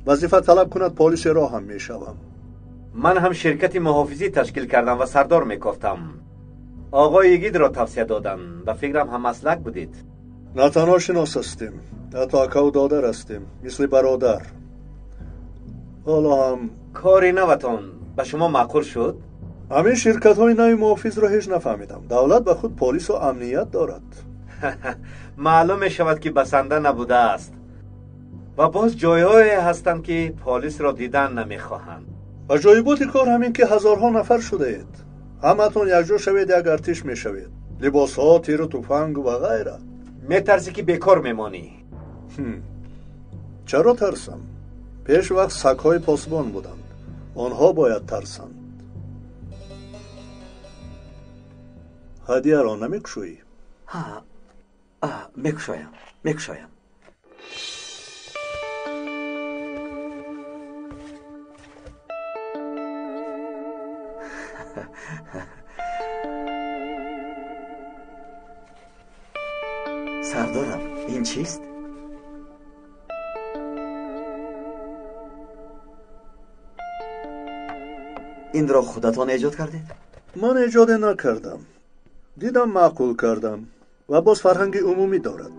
Вазифа талаб кунад, полиси роҳ ҳам мешавам. Ман ҳам ширкати муҳофизӣ ташкил кардам ва сардор мекофтам. Оғои Йигитро тавсия додам. Ба фикрам ҳамаслак будед. На танҳо шинос ҳастем, ҳатто акаву додар ҳастем, мисли бародар. Ҳоло ҳам кори наватон ба шумо маъқул шуд? Ҳамин ширкатҳои нави муҳофизро ҳеҷ нафаҳмидам. Давлат ба худ полису амният дорад. Маълум мешавад, ки басанда набудааст. Ва боз ҷойҳое ҳастанд, ки полисро дидан намехоҳанд. Аҷоиботи кор ҳамин ки ҳазорҳо нафар шудаед. Ҳаматон якҷо шавед, як артиш мешавед. Либосҳо, тиру туфанг ва ғайра. Метарсӣ, ки бекор мемонӣ. Чаро тарсам? Пеш вақт сагҳои посбон буданд. Онҳо бояд тарсанд. Ҳадияро намекушоӣ? Ҳа, мекушоям, мекушоям. Сардорам, ин чист? Инро худатон эҷод кардед? Ман эҷоде накардам. Дидам, маъқул кардам ва боз фарҳанги умумӣ дорад.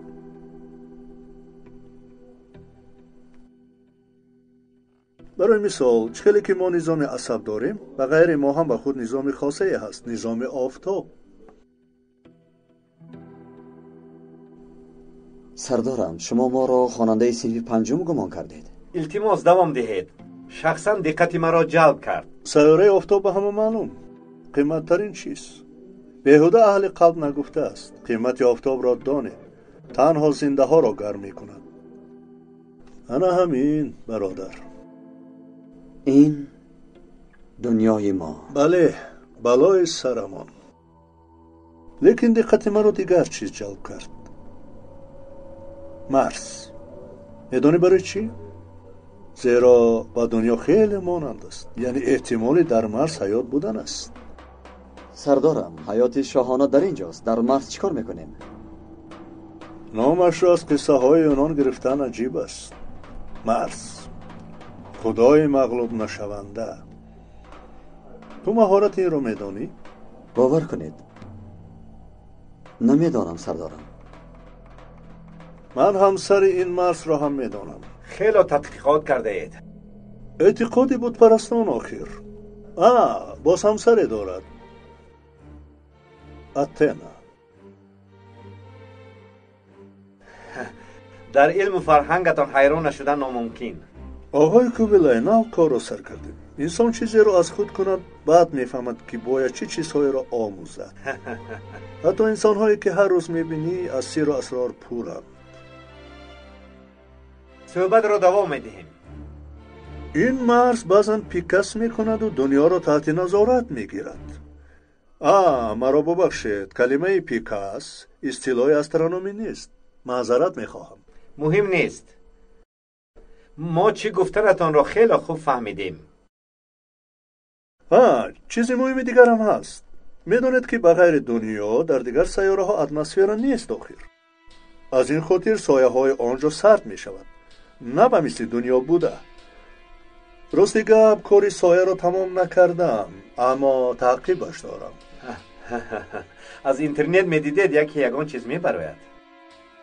Барои мисол, чӣ хеле ки мо низоми асаб дорем, ба ғайри мо ҳам ба худ низоми хосае ҳаст, низоми офтоб. Сардорам, шумо моро хонандаи синфи панҷум гумон кардед. Илтимос, давом диҳед. Шахсан диққати маро ҷалб кард. Сайёраи офтоб ба ҳама маълум қиматтарин чиз. Беҳуда аҳли қалб нагуфтааст: қимати офтобро донед, танҳо зиндаҳоро гарм мекунад. Ана ҳамин, бародар. Ин дунёи мо. Бале, балои сарамон. Лекин диққати маро дигар чиз ҷалб кард. Марс. Медонӣ барои чӣ? Зеро ба дунё хеле монанд аст. Яъне эҳтимоли дар Марс ҳаёт будан аст. Сардорам, ҳаёти шоҳона дар ин ҷост. Дар Марс чӣ кор мекунем? Номашро аз қиссаҳои юнон гирифтан аҷиб аст. Марс, худои мағлуб нашаванда. Ту маҳорати инро медонӣ? Бовар кунед, намедонам, сардорам. Ман ҳамсари ин Марсро ҳам медонам. Хело тадқиқот кардаед. Эътиқоди бутпарастон охир. Боз ҳамсаре дорад. Атена. Дар илму фарҳангатон ҳайрон нашудан номумкин. Оғои Кубилай, нав корро сар кардем. Инсон чизеро аз худ кунад, баъд мефаҳмад, ки бояд чӣ чизҳоеро омӯзад. Ҳатто инсонҳое, ки ҳар рӯз мебинӣ, аз сирру асрор пуранд. Суҳбатро давом медиҳем. Ин Марс баъзан пикас мекунаду дунёро таҳти назорат мегирад. Маро бубахшед, калимаи пикас истилоҳи астрономӣ нест. Маъзарат мехоҳам. Муҳим нест. Мо чӣ гуфтанатонро хеле хуб фаҳмидем. Чизи муҳими дигарам ҳаст. Медонед, ки ба ғайри дунё дар дигар сайёраҳо атмосфера нест охир. Аз ин хотир сояҳои он ҷо сард мешавад, на ба мисли дунё буда. Рости гап, кори сояро тамом накардам, аммо таъқибаш дорам. Аз интернет медидед, яке ягон чиз мебарояд.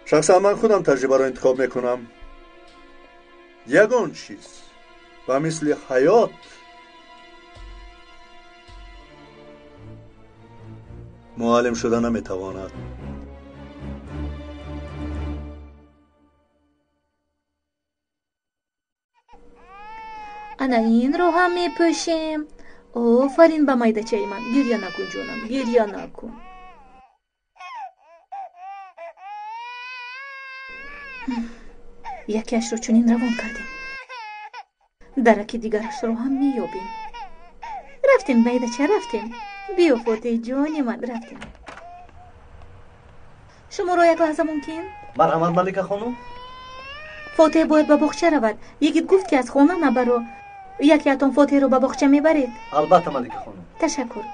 Шахсан ман худам таҷрибаро интихоб мекунам. Ягон чиз ба мисли ҳаёт муаллим шуда наметавонад. Ана инро ҳам мепӯшем. Офарин ба майдачаи ман. Гирья накун, ҷонам, гирья накун. Якеашро чунин равон кардем, дараки дигарашро ҳам меёбем. Рафтем, майдача, рафтем. Биё, Фотеҳ ҷони ман, рафтем. Шуморо як лаҳза мумкин? Марҳамат, Малика хонум. Фотеҳ бояд ба боғча равад. Йигит гуфт, ки аз хона набаро. Якеатон Фотеҳро ба боғча мебаред? Албатта, Малика хонум. Ташаккур.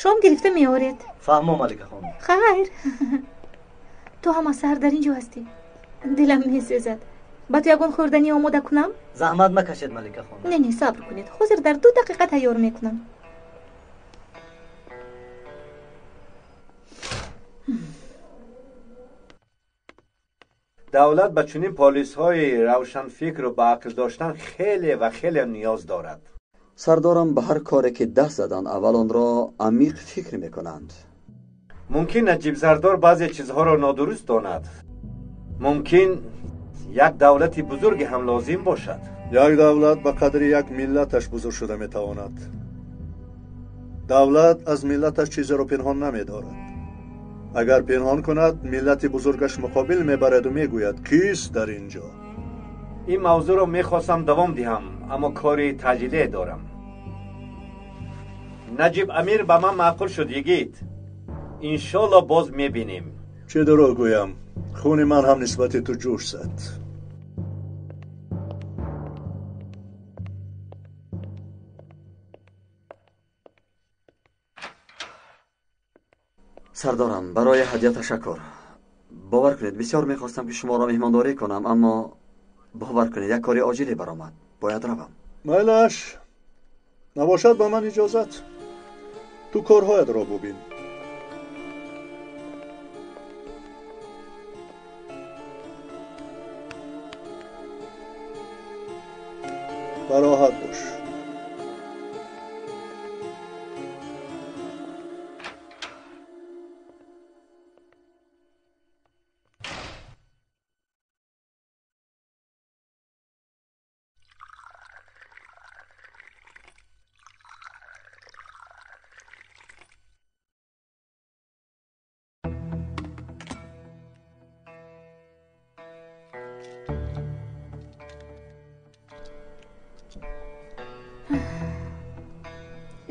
Шом гирифта меоред. Фаҳмо, Малика хонум. Хайр. Ту ҳам аз саҳар дар ин ҷо ҳастӣ. Дилам месӯзад. Ба ту ягон хӯрданӣ омода кунам? Заҳмат макашед, Малика хонум. Не, не, сабр кунед. Ҳозир дар 2 дақиқа тайёр мекунам. Давлат ба чунин полисҳои равшанфикру ба ақл доштан хеле ва хеле ниёз дорад. Сардорам, ба ҳар коре ки даст заданд, аввал онро амиқ фикр мекунанд. Мумкин Наҷиб сардор баъзе чизҳоро нодуруст донад. Мумкин як давлати бузурге ҳам лозим бошад. Як давлат ба қадри як миллаташ бузург шуда метавонад. Давлат аз миллаташ чизеро пинҳон намедорад. Агар пинҳон кунад, миллати бузургаш муқобил мебараду мегӯяд: кист дар ин ҷо? Ин мавзӯъро мехостам давом диҳам, аммо кори таъҷилие дорам. Наҷиб Амир ба ман маъқул шуд, йигит. Иншолло боз мебинем. Чӣ дурӯғ гӯям, хуни ман ҳам нисбати ту ҷӯш зад. Сардорам, барои ҳадя ташаккур. Бовар кунед, бисёр мехостам, ки шуморо меҳмондорӣ кунам, аммо бовар кунед, як кори оҷиле баромад. Бояд равам. Майлаш, набошад ба ман иҷозат. Ту корҳоятро бубин. Бароҳат бош.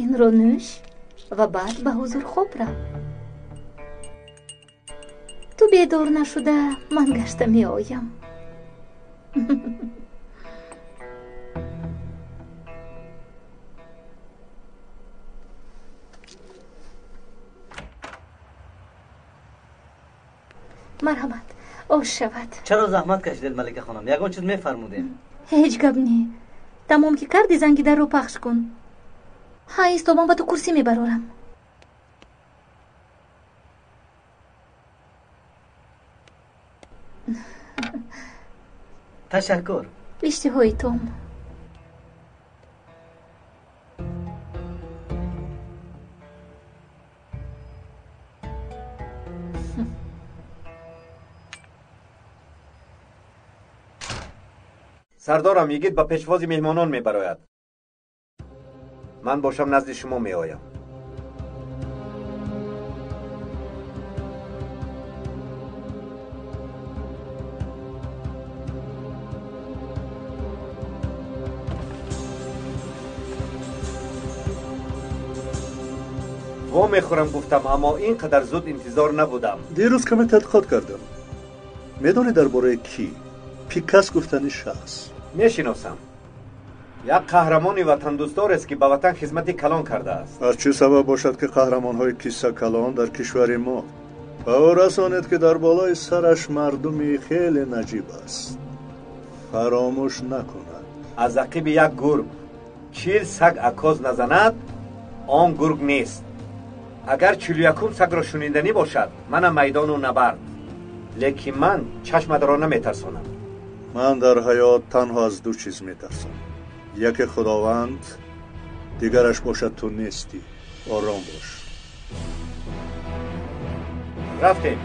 Инро нӯш ва баъд ба ҳузур хоб рав. Ту бедор нашуда, ман гашта меоям. Марҳамат, ош шавад. Чаро заҳмат кашидед, Малика хонум? Ягон чиз мефармудем. Ҳеҷ гап не. Тамом ки карди, занги дарро пахш кун. Ҳа, исто, ман ба ту курсӣ мебарорам. Ташаккур. Иштиҳои том. Сардорам, Йигит ба пешвози меҳмонон мебарояд. Ман бошам назди шумо меоям. Во мехӯрам гуфтам, аммо ин қадар зуд интизор набудам. Дирӯз каме тадқиқот кардам. Медонӣ дар бораи кӣ? Пикас гуфтани шахс. Мешиносам. Як қаҳрамони ватандӯстдорест, ки ба ватан хизмати калон кардааст. Аз чӣ сабаб бошад, ки қаҳрамонҳои кисса калон дар кишвари мо? Ба ӯ расонед, ки дар болои сараш мардуми хеле наҷиб аст. Фаромӯш накунад. Аз ақиби як гург 40 саг акоз назанад, он гург нест. Агар 41-ум сагро шуниданӣ бошад, мана майдону набард. Лекин ман чашматро наметарсонам. Ман дар ҳаёт танҳо аз ду чиз метарсам. Яке Худованд, дигараш бошад ту нестӣ. Ором бош. Рафтем.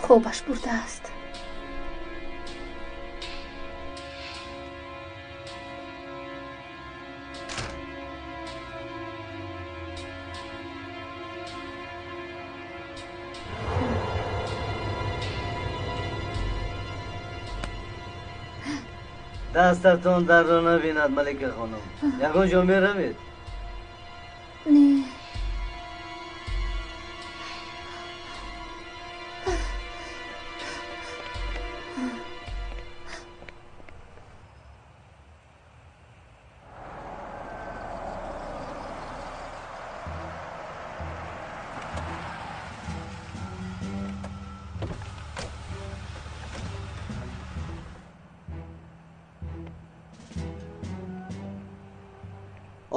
Хобаш бурдааст. Дастатон дарро набинад, Малика хонум. Ягон ҷо меравед? Не.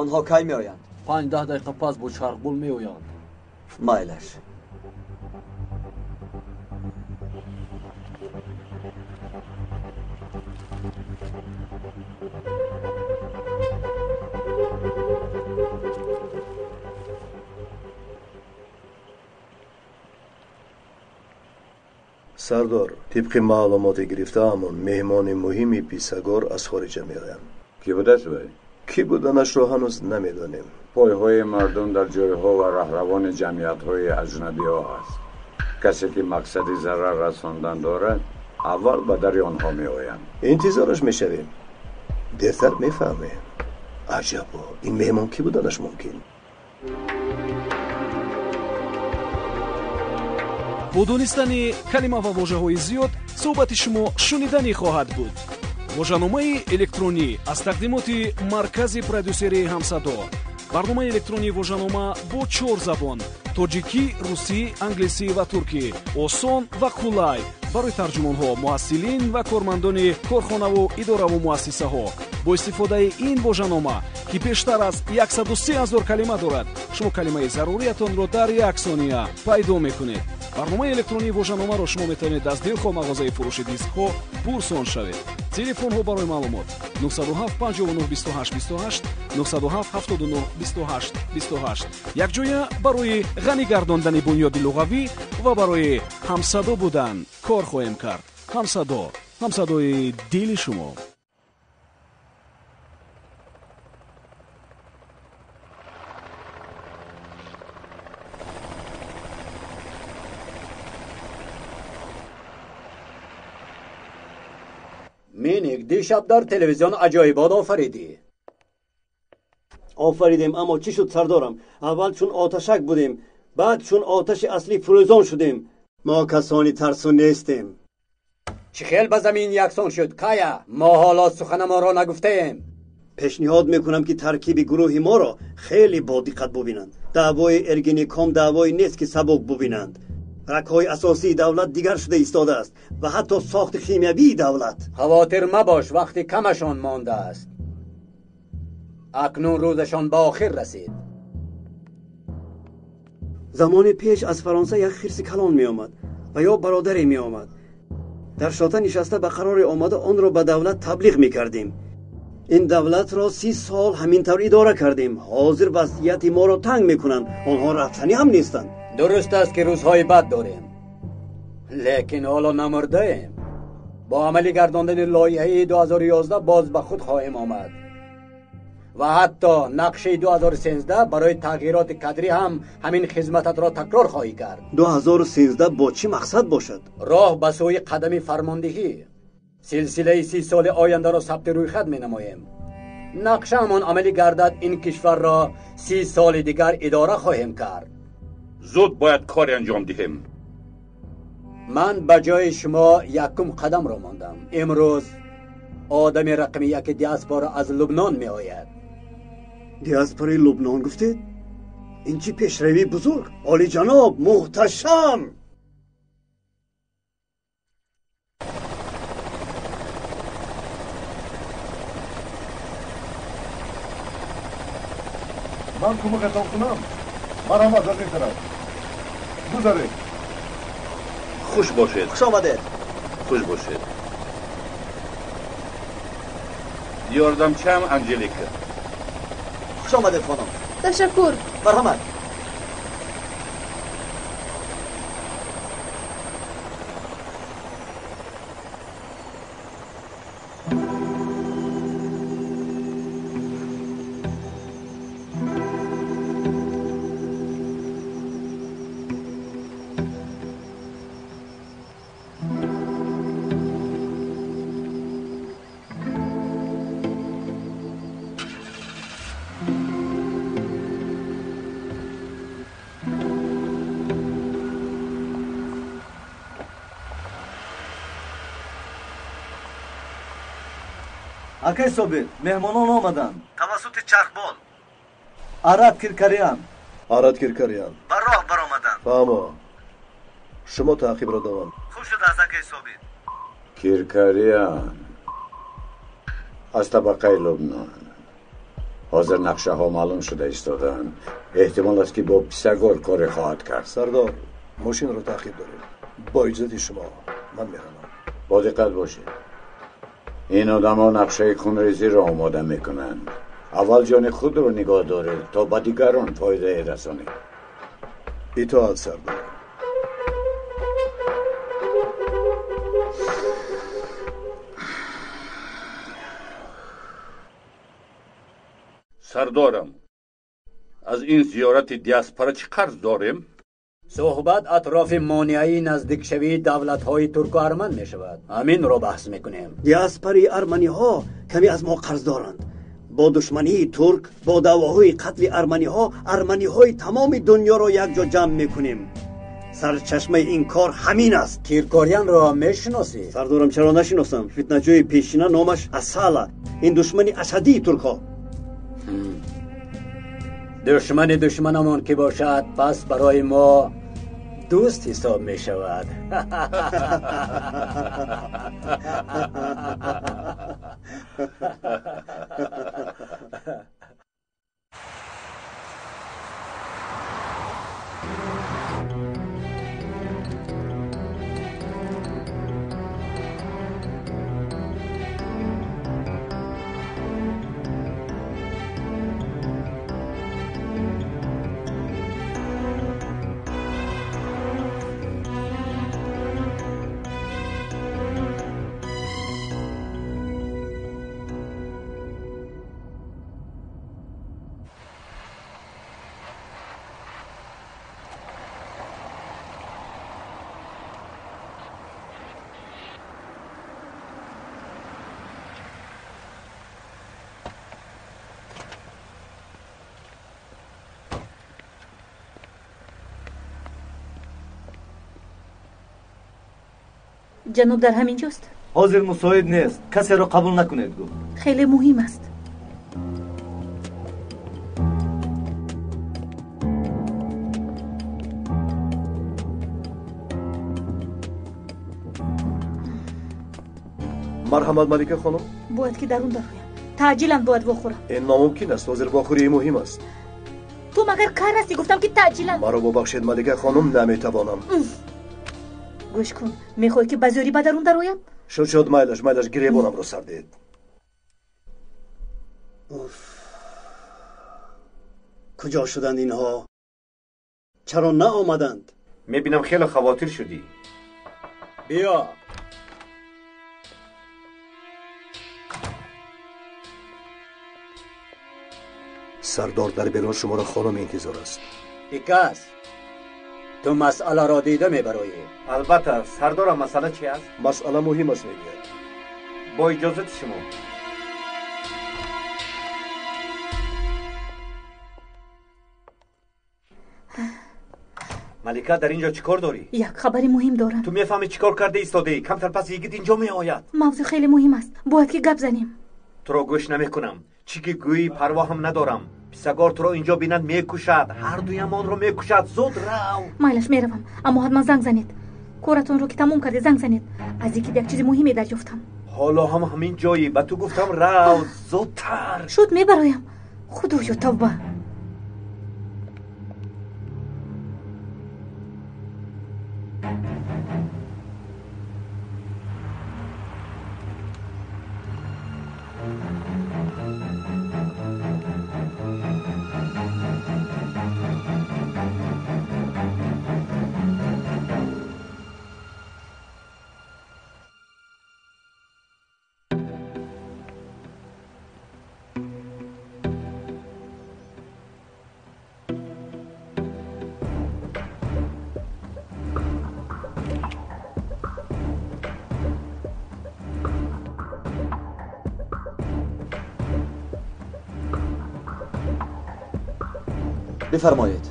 Онҳо кай меоянд? 5-10 дақиқа пас бо чархбол меоянд. Майлаш. Сардор, тибқи маълумоти гирифтаамон, меҳмони муҳими Писагор аз хориҷа меоянд. Кӣ будааст вай? Кӣ буданашро ҳанӯз намедонем. Пойҳои мардум дар ҷойҳо ва раҳравони ҷамъиятҳои аҷнабиҳо аст. Касе ки мақсади зарар расондан дорад, аввал ба дари онҳо меоянд. Интизораш мешавем. Дертар мефаҳмем. Аҷабо, ин меҳмон кӣ буданаш мумкин? Бо донистани калима ва вожаҳои зиёд суҳбати шумо шуниданӣ хоҳад буд. Вожаномаи электронӣ аз тақдимоти маркази продюсерии Ҳамсадо. Барномаи электронии вожанома бо 4 забон: тоҷикӣ, русӣ, англисӣ ва туркӣ. Осон ва қулай барои тарҷумонҳо, муҳассилин ва кормандони корхонаву идораву муассисаҳо. Бо истифодаи ин вожанома, ки бештар аз 103 000 калима дорад, шумо калимаи заруриятонро дар як сония пайдо мекунед. Барномаи электронии вожаномаро шумо метавонед аз дилхоҳ мағозаи фурӯши дискҳо пурсон шавед. Телефонҳо барои маълумот 907 59 28 28, 907 79 28 28. Якҷоя барои ғанӣ гардондани бунёди луғавӣ ва барои ҳамсадо будан кор хоҳем кард. Ҳамсадо, ҳамсадои дили шумо. Миник, дишаб дар телевизион аҷоибот офаридӣ. Офаридем, аммо чӣ шуд, сардорам? Аввал чун оташак будем, баъд чун оташи аслӣ фурӯзон шудем. Мо касони тарсу нестем. Чӣ хел ба замин яксон шуд, Кая? Мо ҳоло суханамонро нагуфтаем. Пешниҳод мекунам, ки таркиби гурӯҳи моро хеле бодиққат бубинанд. Даъвои Эргенекон даъвое нест, ки сабук бубинанд. Рагҳои асосии давлат дигар шуда истодааст ва ҳатто сохти химиявии давлат. Хавотир мабош, вақти камашон мондааст. Акнун рӯзашон ба охир расид. Замони пеш аз Фаронса як хирси калон меомад ва ё бародаре меомад. Дар шота нишаста ба қароре омада онро ба давлат таблиғ мекардем. Ин давлатро 30 сол ҳамин тавр идора кардем. Ҳозир вазъияти моро танг мекунанд. Онҳо рафтанӣ ҳам нестанд. Дуруст аст, ки рӯзҳои бад дорем, лекин ҳоло намурдаем. Бо амалӣ гардондани лоиҳаи 2011 боз ба худ хоҳем омад ва ҳатто нақшаи 2013 барои тағйироти кадрӣ ҳам ҳамин хизмататро такрор хоҳӣ кард. 2013 бо чӣ мақсад бошад? Роҳ ба сӯи қадами фармондиҳӣ. Силсилаи 30 соли ояндаро сабти рӯйхат менамоем. Нақшаамон амалӣ гардад, ин кишварро 30 соли дигар идора хоҳем кард. Зуд бояд коре анҷом диҳем. Ман ба ҷои шумо якум қадамро мондам. Имрӯз одами рақами яки диаспора аз Лубнон меояд. Диаспораи Лубнон гуфтед? Ин чӣ пешравии бузург! Олиҷаноб, муҳташам! Ман кӯмакатон кунам? Марҳамат, аз ин тараф гузаред. Хуш бошед. Хуш омадед. Хуш бошед. Ёрдамчиам Анҷелика. Хуш омадед, хонум. Ташаккур. Марҳамат. Акай Собир, меҳмонон омаданд. Тавассути чархбол. Арат Киркариан. Арат Киркариан. Ба роҳ баромаданд. Фаҳмо. Шумо таъқибро давом. Хуб шудааст, акай Собир. Киркариан аз табақаи Лубнон. Ҳозир нақшаҳо маълум шуда истодаанд. Эҳтимол аст, ки бо Писагор коре хоҳад кард. Сардор, мошинро таъқиб дорем. Бо иҷозати шумо ман меравам. Бо диққат бошед. Ин одамо нақшаи хунрезиро омода мекунанд. Аввал ҷони худро нигоҳ доред, то ба дигарон фоидае расонед. Итоат, сардор. Сардорам, аз ин зиёрати диаспора чӣ қарз дорем? Суҳбат атрофи монеаи наздикшавии давлатҳои турку арман мешавад. Ҳаминро баҳс мекунем. Диаспораи арманиҳо каме аз мо қарз доранд. Бо душмании турк, бо даъвоҳои қатли арманиҳо, арманиҳои тамоми дунёро якҷо ҷамъ мекунем. Сарчашмаи ин кор ҳамин аст. Киркорианро мешиносӣ? Сардорам, чаро нашиносам? Фитнаҷӯи пешина номаш Асала. Ин душмани ашаддии туркҳо. Душмани душманамон ки бошад, пас барои мо дӯст ҳисоб мешавад. Ҷаноб дар ҳамин ҷост? Ҳозир мусоид нест. Касеро қабул накунед, гуфт. Хеле муҳим аст. Марҳамат, Малика хонум. Бояд ки дарун дароям. Таъҷилан бояд вохӯрам. Ин номумкин аст. Ҳозир вохӯрии муҳим аст. Ту магар кар ҳастӣ? Гуфтам ки таъҷилан. Маро бубахшед, Малика хонум, наметавонам. Гӯш кун, мехоҳӣ ки ба зӯрӣ ба дарун дароям? Шуд, шуд, майлаш, майлаш, гиребонамро сар диҳед. Куҷо шуданд инҳо? Чаро наомаданд? Мебинам хеле хавотир шудӣ. Биё. Сардор, дар берун шуморо хонум интизор аст. Пикас, ту масъаларо дида мебароӣ. Албатта, сардорам, масъала чи аст? Масъала муҳим аст, мегӯяд. Бо иҷозати шумо. Малика, дар ин ҷо чӣ кор дорӣ? Як хабари муҳим дорам. Ту мефаҳмӣ чӣ кор карда истодаӣ? Камтар пас йигит инҷо меояд. Мавзӯъ хеле муҳим аст. Бояд ки гап занем. Туро гӯш намекунам. Чӣ ки гӯӣ парво ҳам надорам. Писагор туро инҷо бинад мекушад. Ҳар дуямонро мекушад. Зуд рав. Майлаш, меравам, аммо ҳатман занг занед. Коратонро ки тамом кардед, занг занед. Аз йигит як чизи муҳиме дарёфтам. Ҳоло ҳам ҳамин ҷойӣ. Ба ту гуфтам рав, зудтар. Шуд, мебароям. Худоё, тавба. بفرمایید،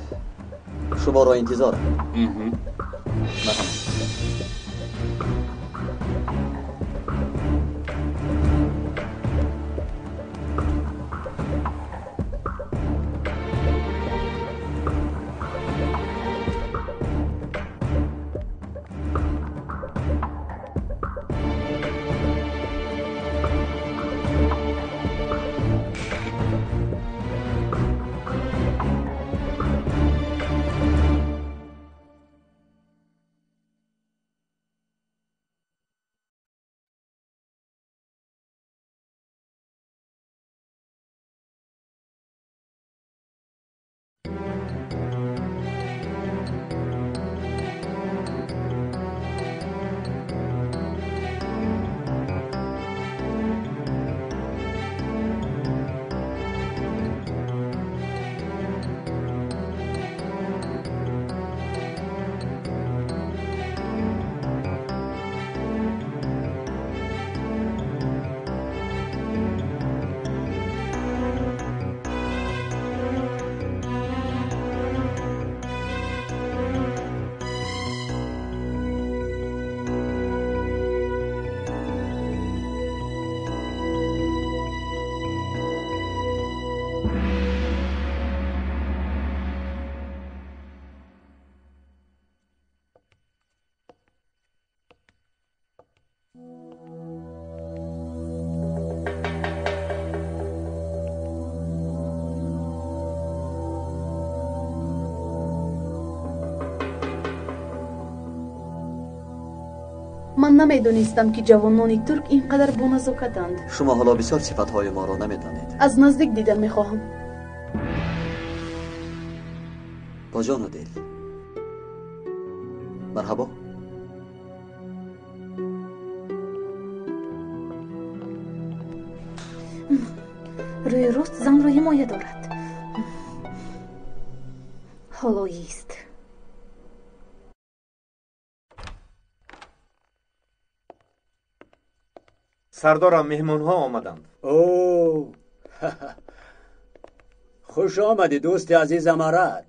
شما را انتظارم. مرحبا. Ман намедонистам, ки ҷавонони турк ин қадар боназокатанд. Шумо ҳоло бисёр сифатҳои моро намедонед. Аз наздик дидан мехоҳам. Бо ҷону дил. Марҳабо. Рӯи рост занро ҳимоя дорад. Ҳоло ист. Сардорам, меҳмонҳо омаданд. О, хуш омадӣ, дӯсти азизам Арад.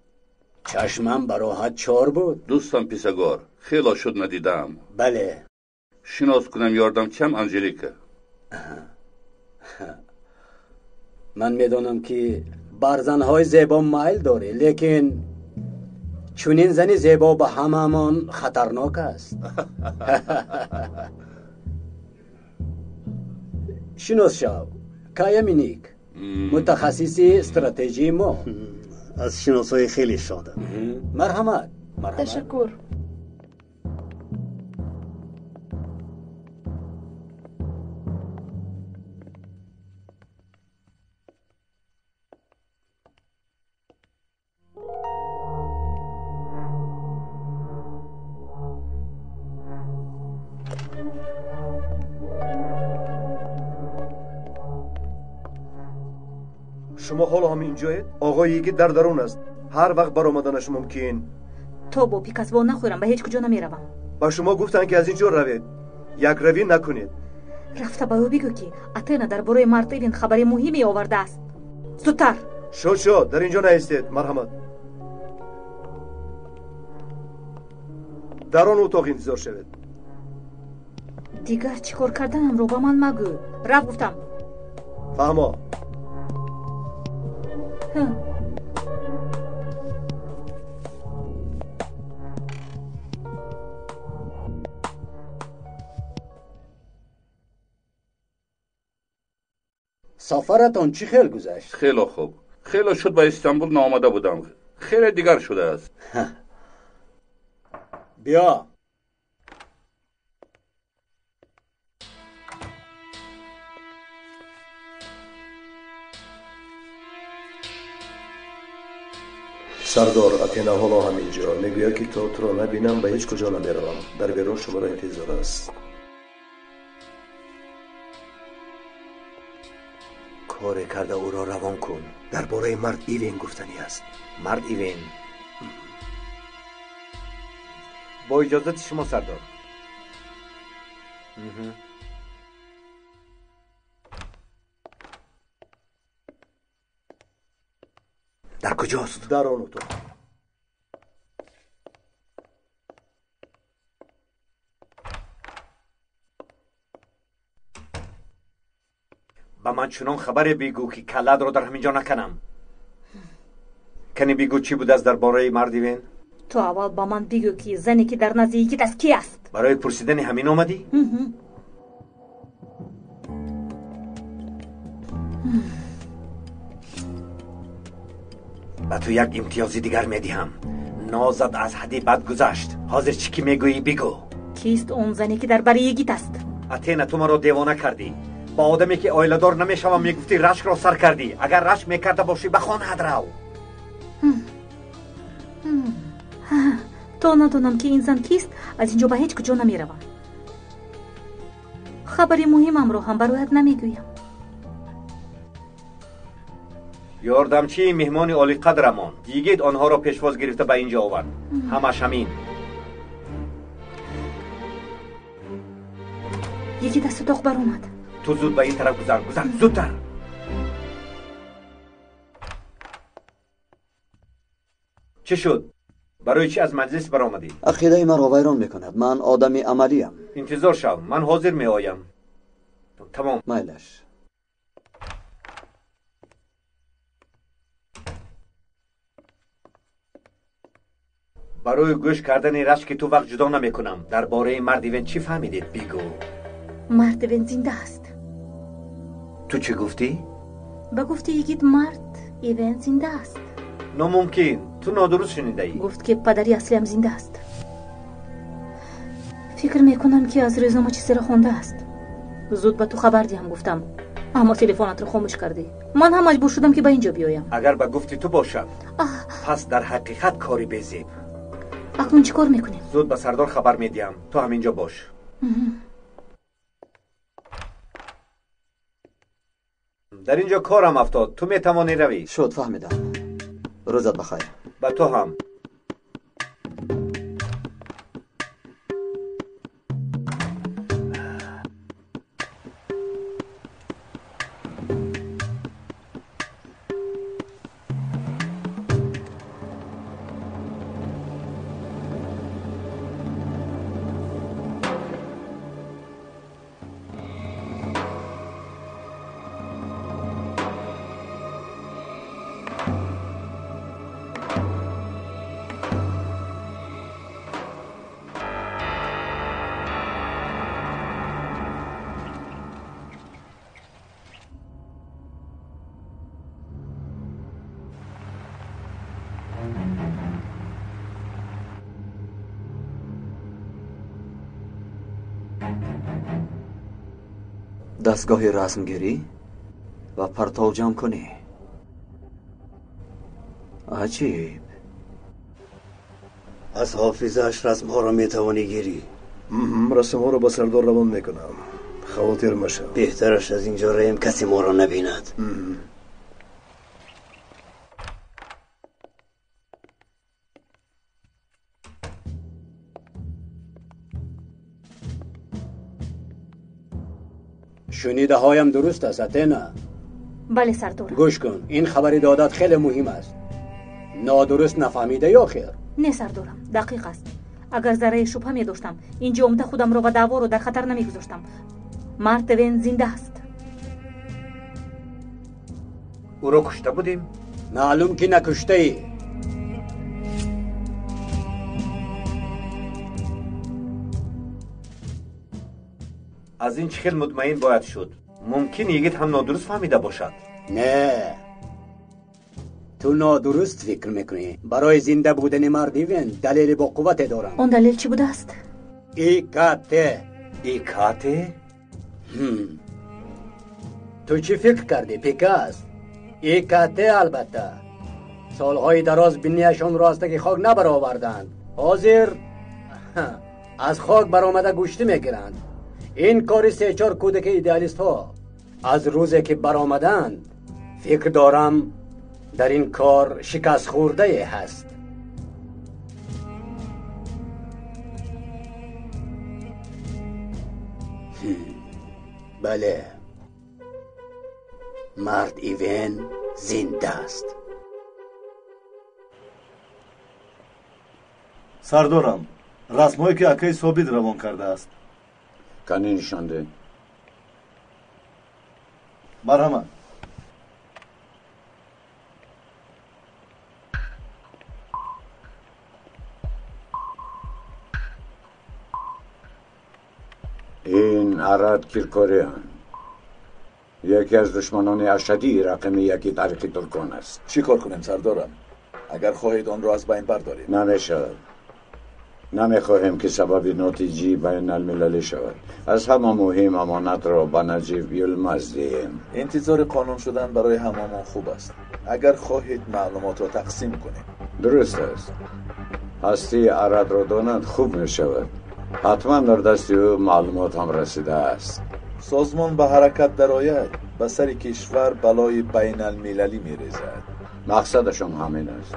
Чашмам ба роҳат чор буд. Дӯстам Писагор, хело шуд надидаам. Бале, Шинос кунам ёрдамчиам Анжелика. Ман медонам, ки бар занҳои зебо майл дорӣ, лекин чунин зани зебо ба ҳамаамон хатарнок аст. Шинос шав, Кая Миник, мутахассиси стратегии мо. Аз шиносоӣ хеле шодам. Марҳамат. Ташаккур. Шумо ҳоло ҳам инҷоед? Оғои йигит дар дарун аст. Ҳар вақт баромаданаш мумкин. То бо Пикас во нахӯрам, ба ҳеҷ куҷо намеравам. Ба шумо гуфтанд, ки аз инҷо равед. Якравӣ накунед. Рафта ба ӯ бигӯ, ки Атена дар бораи мард Ивин хабари муҳиме овардааст. Зудтар! Шод, шод, дар инҷо наистед. Марҳамат. Дар он утоқ интизор шавед. Дигар чӣ кор карданамро ба ман магӯ. Рафт гуфтам. Фаҳмо. Сафаратон чӣ хел гузашт? Хеле хуб. Хеле шуд ба Истанбул наомада будам. Хеле дигар шудааст. Биё. Сардор, Атена ҳоло ҳам инҷо. Мегӯяд, ки то туро набинам, ба ҳеҷ куҷо намеравам. Дар берун шуморо интизор аст. Коре карда ӯро равон кун. Дар бораи мард Ивен гуфтанӣ аст. Мард Ивен. Бо иҷозати шумо, сардор. Дар куҷост? Дар он утоқ. Ба ман чунон хабаре бигӯ, ки калладро дар ҳамин ҷо наканам. Кани бигӯ, чӣ будааст дар бораи мард Ивен? Ту аввал ба ман бигӯ, ки зане, ки дар назди йигит аст, ки аст? Барои пурсидани ҳамин омадӣ? Ба ту як имтиёзи дигар медиҳам. Нозат аз ҳадди бад гузашт. Ҳозир чӣ ки мегӯӣ, бигӯ. Кист он зане, ки дар бари йигит аст? Атена, ту маро девона кардӣ. Ба одаме, ки оиладор намешавам, мегуфтӣ рашкро сар кардӣ. Агар рашк мекарда бошӣ, ба хонаат рав. То надонам, ки ин зан кист, аз ин ҷо ба ҳеҷ куҷо намеравам. Хабари муҳимамро ҳам барояд намегӯям. Ёрдамчии меҳмони олиқадрамон йигит онҳоро пешвоз гирифта ба ин ҷо овард. Ҳамаш ҳамин. Йигит аз утоқ баромад. Ту зуд ба ин тараф гузар, гузар, зудтар. Чӣ шуд? Барои чӣ аз маҷлис баромадӣ? Ақидаи маро вайрон мекунад. Ман одами амалиям. Интизор шав, ман ҳозир меоям. Тамом. Майлаш. Барои гӯш кардани рашки ту вақт ҷудо намекунам. Дар бораи мард Ивен чӣ фаҳмидед, бигӯ. Мард Ивен зинда аст. Ту чӣ гуфтӣ? Ба гуфти йигит, мард Ивен зинда аст. Номумкин. Ту нодуруст шунидаӣ. Гуфт, ки падари аслиам зинда аст. Фикр мекунам, ки аз рӯзнома чизеро хондааст. Зуд ба ту хабар диҳам гуфтам, аммо телефонатро хомӯш кардӣ. Ман ҳам маҷбур шудам, ки ба ин ҷо биёям. Агар ба гуфти ту бошад, пас дар ҳақиқат кори безеб. Акнун чӣ кор мекунем? Зуд ба сардор хабар медиҳам. Ту ҳамин ҷо бош. Дар ин ҷо корам афтод. Ту метавонӣ равӣ. Шуд, фаҳмидам. Рӯзат бахайр. Ба ту ҳам. Дастгоҳи расмгирӣ ва партовҷамъкунӣ. Аҷиб. Аз ҳофизааш расмҳоро метавонӣ гирӣ. Расмҳоро ба сардор равон мекунам. Хавотир машав. Беҳтараш аз инҷо раем, касе моро набинад. Шунидаҳоям дуруст аст, Атена? Бале, сардор. Гӯш кун, ин хабари додат хеле муҳим аст. Нодуруст нафаҳмида ё хер? Не, сардорам, дақиқ аст. Агар зарраи шубҳа медоштам, инҷо омда худамро ва даъворо дар хатар намегузоштам. Мард Ивен зинда аст. Ӯро кушта будем? Маълум ки накуштаӣ. Аз ин чӣ хел мутмаин бояд шуд? Мумкин йигит ҳам нодуруст фаҳмида бошад. Не, ту нодуруст фикр мекунӣ. Барои зинда будани мард Ивен далели бо қуввате дорам. Он далел чӣ будааст? ИКТ. ИКТ? Ту чӣ фикр кардӣ, Пикас? ИКТ албатта. Солҳои дароз бинияшонро аз таги хок набароварданд. Ҳозир аз хок баромада гӯштӣ мегиранд. Ин кори се-чор кӯдаки идеалистҳо. Аз рӯзе ки баромаданд, фикр дорам дар ин кор шикастхӯрдае ҳаст. Бале, мард Ивен зинда аст. Сардорам, расмҳое ки акаи Собит равон кардааст. Кани нишон деҳ. Марҳамат. Ин Арад Киркориан яке аз душманони ашадии рақами яки таърихи туркон аст. Чӣ кор кунем, сардорам? Агар хоҳед онро аз байн бардорем. Намешавад. Намехоҳем ки сабаби нотиҷии байналмилалӣ шавад. Аз ҳама муҳим амонатро ба Наҷиб Юлмаз диҳем. Интизори қонун шудан барои ҳамамон хуб аст. Агар хоҳед маълумотро тақсим кунем. Дуруст аст. Ҳастии Арадро донанд хуб мешавад. Ҳатман дар дасти ӯ маълумот ҳам расидааст. Созмон ба ҳаракат дарояд, ба сари кишвар балои байналмилалӣ мерезад. Мақсадашон ҳамин аст.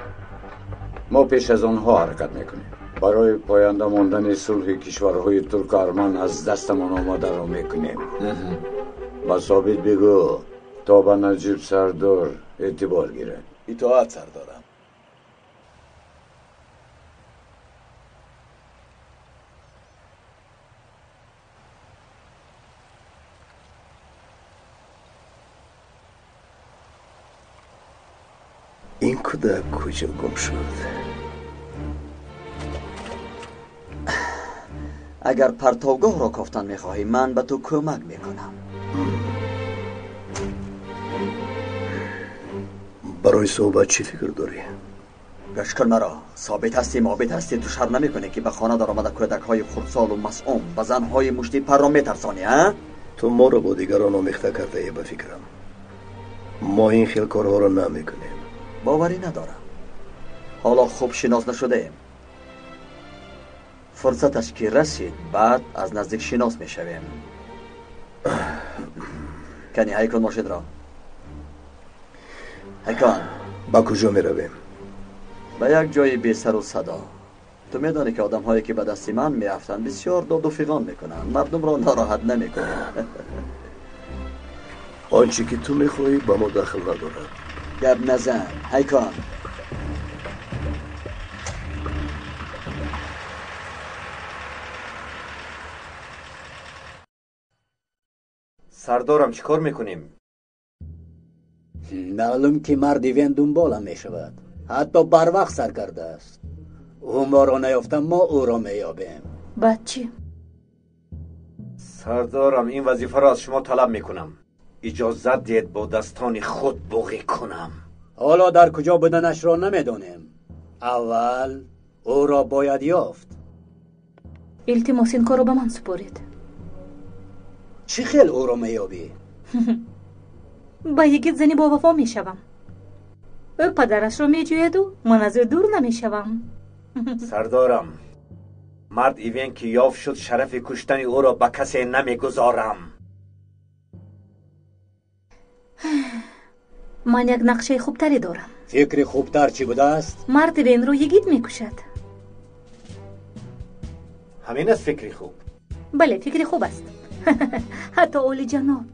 Мо пеш аз онҳо ҳаракат мекунем. Барои поянда мондани сулҳи кишварҳои турку арман аз дастамон омадаро мекунем. Ба Собит бигӯ то ба Наҷиб сардор эътибор гирад. Итоат, сардорам. Ин кӯдак куҷо гум шуд? Агар партовгоҳро кофтан мехоҳӣ, ман ба ту кӯмак мекунам. Барои суҳбат чӣ фикр дорӣ? Гӯш кун маро. Собит ҳастӣ, мобит ҳастӣ, ту шарм намекунӣ ки ба хона даромада кӯдакҳои хурдсолу масъум ба занҳои муштипарро метарсонӣ, а? Ту моро бо дигарон омехта кардаӣ, ба фикрам. Мо ин хел корҳоро намекунем. Боварӣ надорам. Ҳоло хуб шинос нашудаем. Фурсаташ ки расид, баъд аз наздик шинос мешавем. Кани, ҳай кун мошинро. Ҳай кун. Ба куҷо меравем? Ба як ҷои бесару садо. Ту медонӣ ки одамҳое ки ба дасти ман меафтанд бисёр доду фиғон мекунанд. Мардумро нороҳат намекунанд. Он чӣ ки ту мехоҳӣ ба мо дахл надорад. Гап назан. Ҳай кун. Сардорам, чӣ кор мекунем? Маълум ки мард Ивен дунболам мешавад. Ҳатто барвақт сар кардааст. Ӯ моро наёфта, мо ӯро меёбем. Баъд чӣ? Сардорам, ин вазифаро аз шумо талаб мекунам. Иҷозат диҳед бо дастони худ буғӣ кунам. Ҳоло дар куҷо буданашро намедонем. Аввал ӯро бояд ёфт. Илтимос, ин корро ба ман супоред. Чӣ хел ӯро меёбӣ? Ба йигит зани бовафо мешавам. Ӯ падарашро меҷӯяду ман аз ӯ дур намешавам. Сардорам, мард Ивен ки ёфт шуд, шарафи куштани ӯро ба касе намегузорам. Ман як нақшаи хубтаре дорам. Фикри хубтар чӣ будааст? Мард Ивенро йигит мекушад. Ҳамин аст фикри хуб? Бале, фикри хуб аст. Ҳатто олиҷаноб.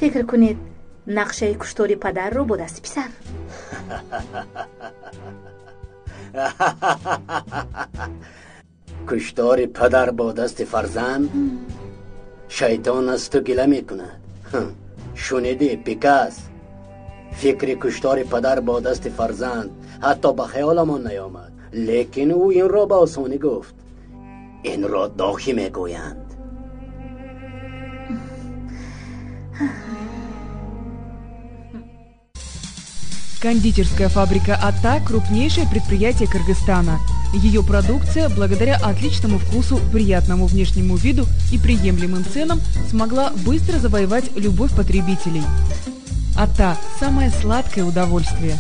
Фикр кунед, нақшаи куштори падарро бо дасти писар. Куштори падар бо дасти фарзанд? Шайтон аз ту гила мекунад. Шунидӣ, Пикас? Фикри куштори падар бо дасти фарзанд ҳатто ба хаёламон наёмад, лекин ӯ инро ба осонӣ гуфт. Инро дохӣ мегӯянд. Кондитерская фабрика «Ата» – крупнейшее предприятие Кыргызстана. Ее продукция, благодаря отличному вкусу, приятному внешнему виду и приемлемым ценам, смогла быстро завоевать любовь потребителей. «Ата» – самое сладкое удовольствие.